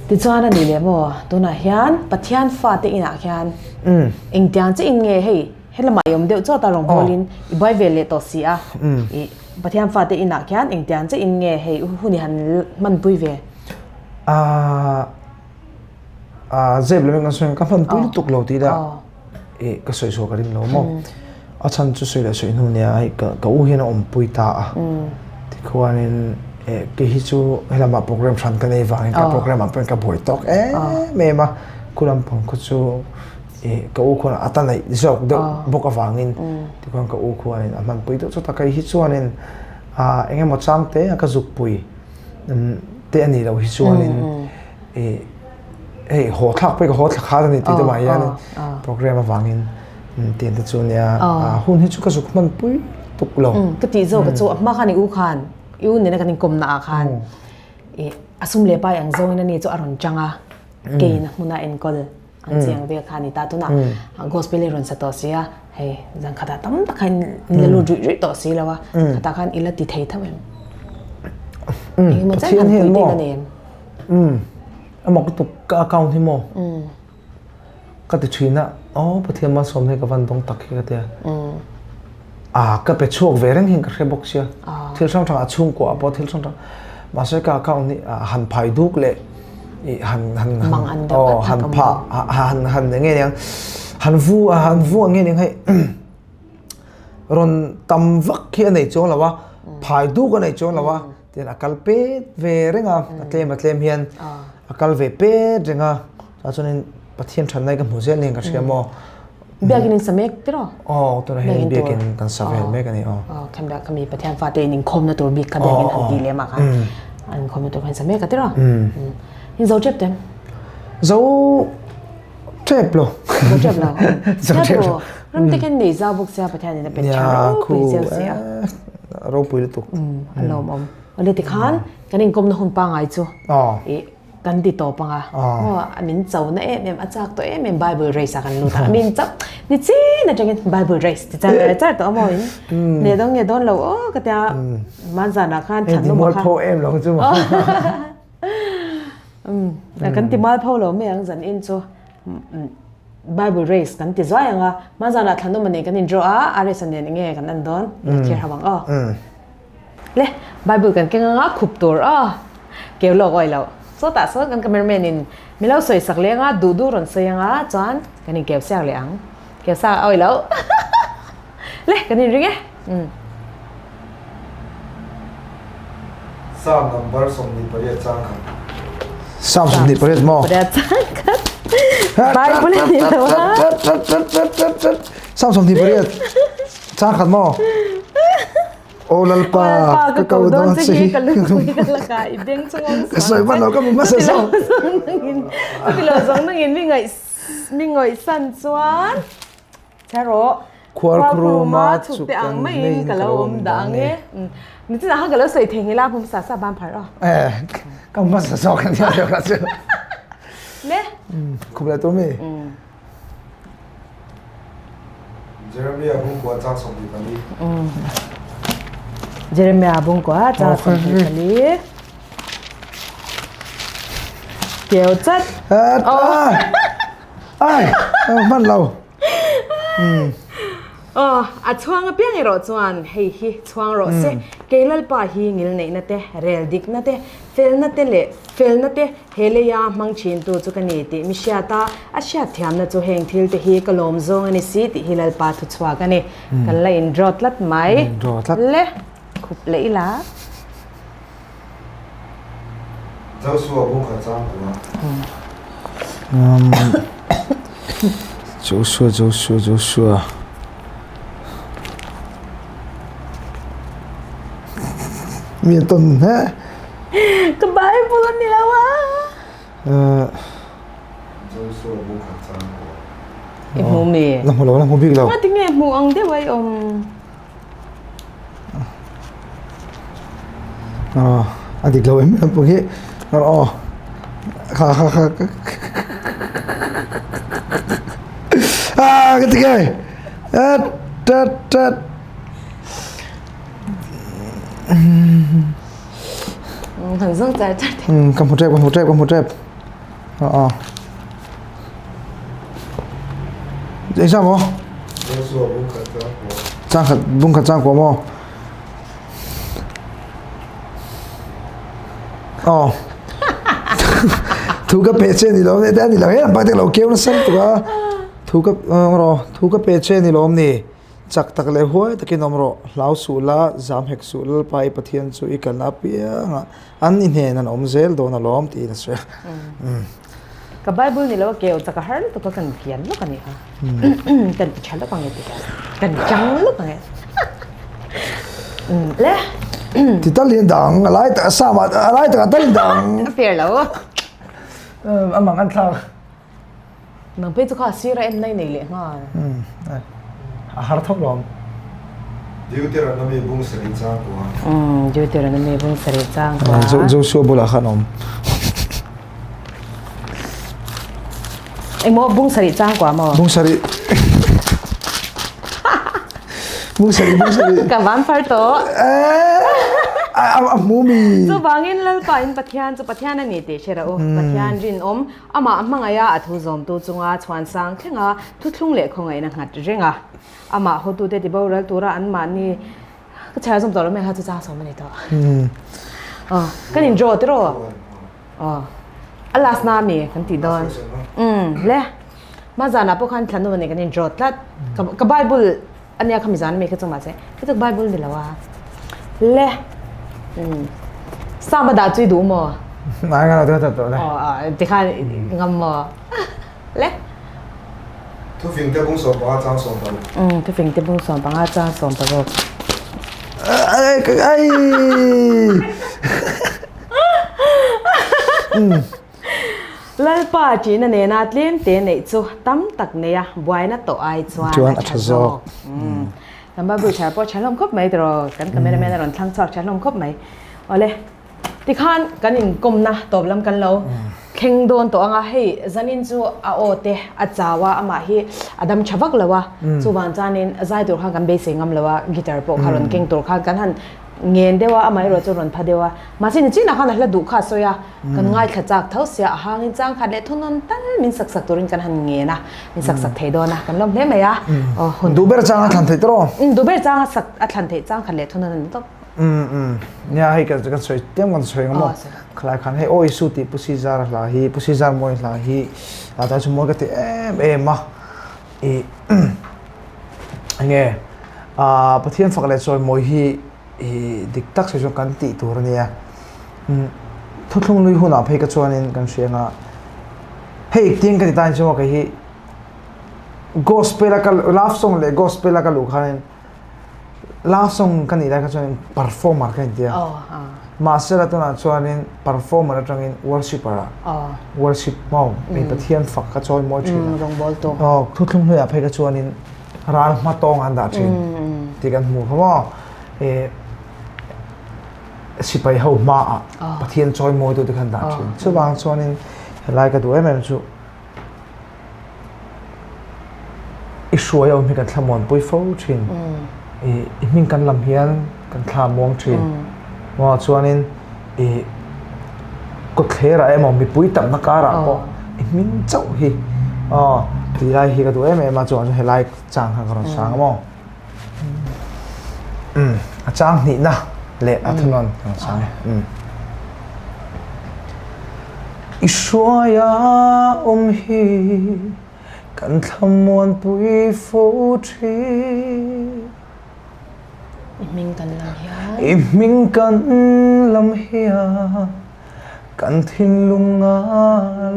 Tichuan a nih leh maw tunah hian Pathian fate inah khian engtiang che in nge hei helamah i awm deuh chawt a rawngbawlin i buai ve leh tawh si a i Pathian fate inah khian engtiang che in nge hei hun i han hmanpui ve? A zep lem in kan sawi ang ka hmanpui lutuk lo tih ila i ka sawi chhuah ka ring lo maw a chhan chu sawi leh sawi hnu nia hei ka ka u hian a awmpui ta a tikhuanin eh kei hi chu helama program hran ka nei vangin ka program ah pawhin ka buai tawk em em a khu lampang khaw chu. Ka u khuan a ta neih zawk deuh bawk avangin tikhuan ka u khuanin a hmanpui deuh chawt a, kei hi chuanin eng emaw chang te a ka zukpui te a nih loh hi chuanin hei haw thlak pawh hi ka haw thla khat a ni tih te mah hianin program avangin tiang te chu nia hun hi chu ka zuk hmanpui tuk lo. Ka tih zawk chu a hma khan i u khan i u nena kan inkawmna ah khan a sum leh pai ang zawngin a ni chu a rawn chang a keiin a hmuna enkawl An chiang vel kha a ni ta. Tunah gospel hi rawn sa tawh si a, hei zan khatah tam tak khan in la lut ruih ruih tawh si lo a, khatah khan i la ti thei tho em? Engemaw chen han pui tihna nei em? Umm, a mak lutuk ka account hi maw? Ka ti thin a, aw Pathian malsawm hi ka van dawng tak hi ka ti a. A ka pe chhuak ve reng hian ka hre bawk sia. Thil hrang hrang a chhungkua ah pawh thil hrang hrang mahse ka account hi han phai duk leh i han han han aw han pha han han eng nge niang han vu a han vu ang nge niang hei rawn tam vak hi a nei chuang lo a phai duk a nei chuang lo a tian a kal pet ve reng a a tlem a tlem hian a kal ve pet reng a chuan Pathian thatna hi ka hmu zel niin ka hria maw. Biakin in sa mek tiraw? Aw, tunah hian biakin kan sa vel mek a ni aw. Aw, khan biak kami Pathian fate in inkhawmna tur bik kha biakin han ti lem ah khan an inkhawmna tur khan in sa mek a tiraw? In zo tep tem? Zo tep lo. Zo tep lo. Zo tep lo. Ram te khan nei zau bawk sia Pathian in a pet tha ropui zel sia. Ropui lutuk. A lawmawm. Awle tikhan kan inkawmna hun pangai chu. Kan ti tawp ang a, maw a min cho na em em, a chak tawh em em Bible race ah kan lut a, a min cho ni chin atangin Bible race ti char char tawh a maw in nge dawn nge dawn lo aw ka tia hman zanah khan thlan awm a kha. Hei ti mualpho em lo chu maw. Kan ti mualpho lo mai ang zan in chu Bible race kan ti zuai ang a, hman zanah thlan awm a nen kan in draw a, a race a nen enge kan en dawn ila thlir ho ang aw. Le, Bible kan keng anga khup tur a, keu lawk awih loh. Sawtah sawn kan cameraman in mi lo sawi sak leng a, duh duh rawn sawi anga chuan kan in keu siak leh ang. Keu sa awih loh. Le, kan in ring e. Umm. Psalm number 28 chang khat. Psalm 28 maw? Pariat chang khat. Bible a ni lo a. Psalm 28 chang khat maw? Aw Lalpa, ka ko dawn che hi. Ka lungpui ka lakah i beng chungawng suang che. Ka sawi hman lo, ka hmu hmasa zawk. Chuti lo zawng nangin mi ngaih mi ngawihsan chuan chhe rawh. Khuarkhuruma chhuk te ang maiin ka lo awm dah ang e. Nichinah khan ka lo sawi thei ngila hmu hmasa sa ban phar aw. Eh, ka hmu hmasa zawk ania deuh kha chu. Le. Khup leh tur mi. Jeremiah bungkua chang 24. Jeremiah bungkua chang 24. Keu chat. Ai, hman lo. Aw, a chhuang apiang erawh chuan hei hi chhuang rawh se. Kei Lalpa hi ngilneihna te, rel dikna te, felna te leh felna te He leia hmang thintu chu ka ni tih mi hriat a, a hriatthiamna chu heng thil te hi ka lawm zawng a ni si tih hi Lalpa thu chhuak a ni. Kan la in draw tlat mai. Draw tlat. Le, khup leh ila. Joshua bung kha chang kua. Joshua, Joshua, Joshua. Mi an tawn he. Ka Bible a ni lo a. Joshua bung khat chang ko. I hmu mi? Na hmu lo, na hmu bik lo. Nga tinge hmu ang deuh ai awm. Ah, a dik lo em em pawh hi. Aw. Kha kha kha. Ah, ka ti ke. Tat tat tat. Han zawng char char te. Ka hmu tep, ka hmu tep, ka hmu tep. Aw. Eng sang maw? Chang khat bung khat chang kua maw? Aw. Thu ka pe che ni lo, ni lo he lampa te lo keu nasa lutuk a. Thu ka rawh, thu ka pe che ni lawm ni. Chak tak leh huai takin awm rawh, hlau suh la, zam hek suh Lalpa i Pathian chu i kalna apiangah an i hnen an awm zel dawn alawm tiin a sawi a. Ka Bible ni lo a keu chak a har lutuk a kan kian lawk a nih kha. Kan ti tha lawk ang e ti hian. Kan chang lawk ang e. Le. Ti tal hian dang a lai tak sam a lai tak a tal dang. A fair lo. A mang an thlak. Nang phei chu kha sir a en nai nei leh nghal. A har thawk lawm. Deuteronomy bung sarih chang kua. Deuteronomy bung sarih chang kua. Joshua bulah khan awm. Engmaw bung sarih chang kua maw? Bung sarih. Bung sarih bung sarih. Ka van far tawh. A hmu mi. Chuvangin Lalpa in Pathian chu Pathian a ni tih hre rawh u. Pathian rinawm Amah hmangaih a thu zawmtu chunga chhuan sang thlenga thuthlung leh khawngaihna nghat reng a. Amah hotute ti boral tura anmahni ka chhiar zawm tawh lo mai kha chu chang sawm a ni tawh. Aw, kan in draw tiraw? Aw, a last na ami kan tih dawn. Umm, le. Hma zanah pawh khan thlannu nen kan in draw tlat. Ka Bible ania kha mizan ami kha chu mahse khi chu Bible ni lo a. Le. Umm. Sam a dah chu i duh maw? Ngai ngai lo te tawh le. Aw a tikhan ngam maw? Le. Thufing te bung 15 chang 16. Umm thufing te bung 15 chang 16. Ai ai. Umm. Lalpa ṭihna nena tlem te neih chu tam tak neia buaina tawh ai chuan a ṭha zawk. Kan Bible chhiar pawh ṭha hlawm khawp mai tiraw, kan cameraman a rawn thlang chhuak ṭha hlawm khawp mai. Awle, tikhan kan inkawmna tawp lam kan lo thleng dawn tawh ang a, hei zanin chu a aw te a chau a, amah hi a dam ṭha vak lo a, chuvang chuanin zai tur khan kan beisei ngam lo a, guitar pawh kha rawn keng tur khan kan han ngen deuh a, amaherawh chu rawn pha deuh a, mahse ni chinah khan a hla duh kha a sawi a, kan ngaithla chak tho sia, a hangin chang khat leh thunawn tal min sak sak turin kan han ngen a, min sak sak thei dawn a, kan lawm hle mai a, aw hun. Duh ber chang a thlan theih tawh. Umm duh ber chang a sak a thlan theih chang khat leh thunawn a ni tawp. Umm umm nia hei kan kan sawi tiam kan sawi ang maw khalai khan hei aw Isu tih Pu Sizar hla hi Pu Sizar mawi hla hi a ta chu mawi ka ti em em a i enge a Pathian fak leh chawi mawi hi i dik tak sawi chuan kan tih tur a nia thuthlung lui hunah phei ka chuanin kan hria anga hei tin ka ti tan chuan kei hi gospel a ka love song leh gospel a ka luh khanin love song ka nih lai kha chuanin performer ka intia mahse la tunah chuanin performer atangin worshipper ah worship maw mi Pathian fak ka chawi mawi thin a thuthlung hnuaiah phei ka chuanin ral hma tawng an dah thin tih kan hmu kha maw eh sipai ho hma ah Pathian chawi mawi tu te khan dah thin chuvang chuanin helai ka duh em em chu i hruai a awm hi kan thlamuan pui fo thin i i hming kan lam hian kan thla muang thin maw chuanin i kawtthler ah emaw mipui tamna karah pawh i hming chauh hi aw tih lai hi ka duh em em a chuan helai chang kha ka rawn sang a maw umm a chang hnihna leh a thunawn ka rawn sang e umm i hruaia awm hi kan thlamuanpui fo thin. I hming kan lam hian. I hming kan lam hian kan thinlung a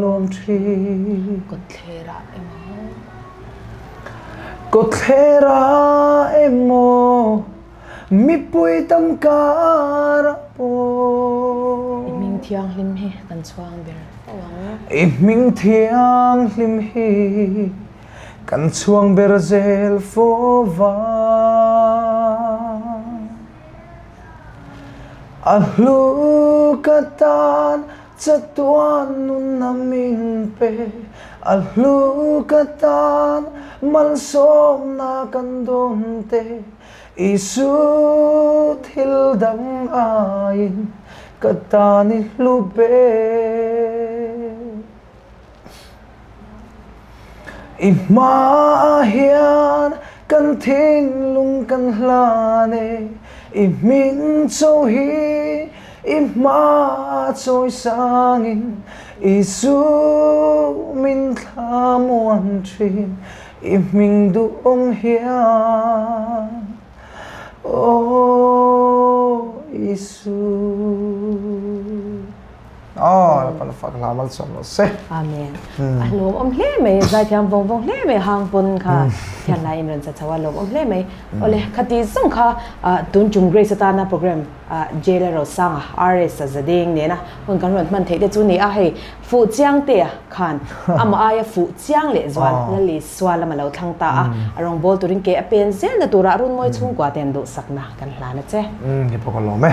lawm thin. Kawtthlerah emaw. Kawtthlerah emaw mipui tam karah pawh. I hming thianghlim hi kan chhuang ber fo ang. I hming thianghlim hi. Kan chhuang ber zel fo va. A hlu ka tan chatuan nunna min pe, a hlu ka tan malsawmna kan dawn te, Isu thil dang aiin ka tan i hlu ber. I hmaah hian kan thinlung kan hlan e, i hming chaw hi i hmaah chawi sangin i zu min thlamuan thin, i hming duhawm hian aw Isu. Aw Lalpan fak hla malsawm rawh se. Amen. A lawmawm hle mai zaithiam vawng vawng hle mai hang pawn kha thian lai in rawn sa chho a lawmawm hle mai. Awle khati zawng kha tun tum Grace atana program Jail Rosanga RS a zadeng nena hun kan rawn hman theih te chu ni a hei fuh chiang te a khan amah aia fuh chiang leh zual Lali Sual lama lo thlang ta a a rawngbawl turin ke a pen zelna turah Runmawi chhungkua ten duhsakna kan hlan a che. Hi pawh ka lawm e.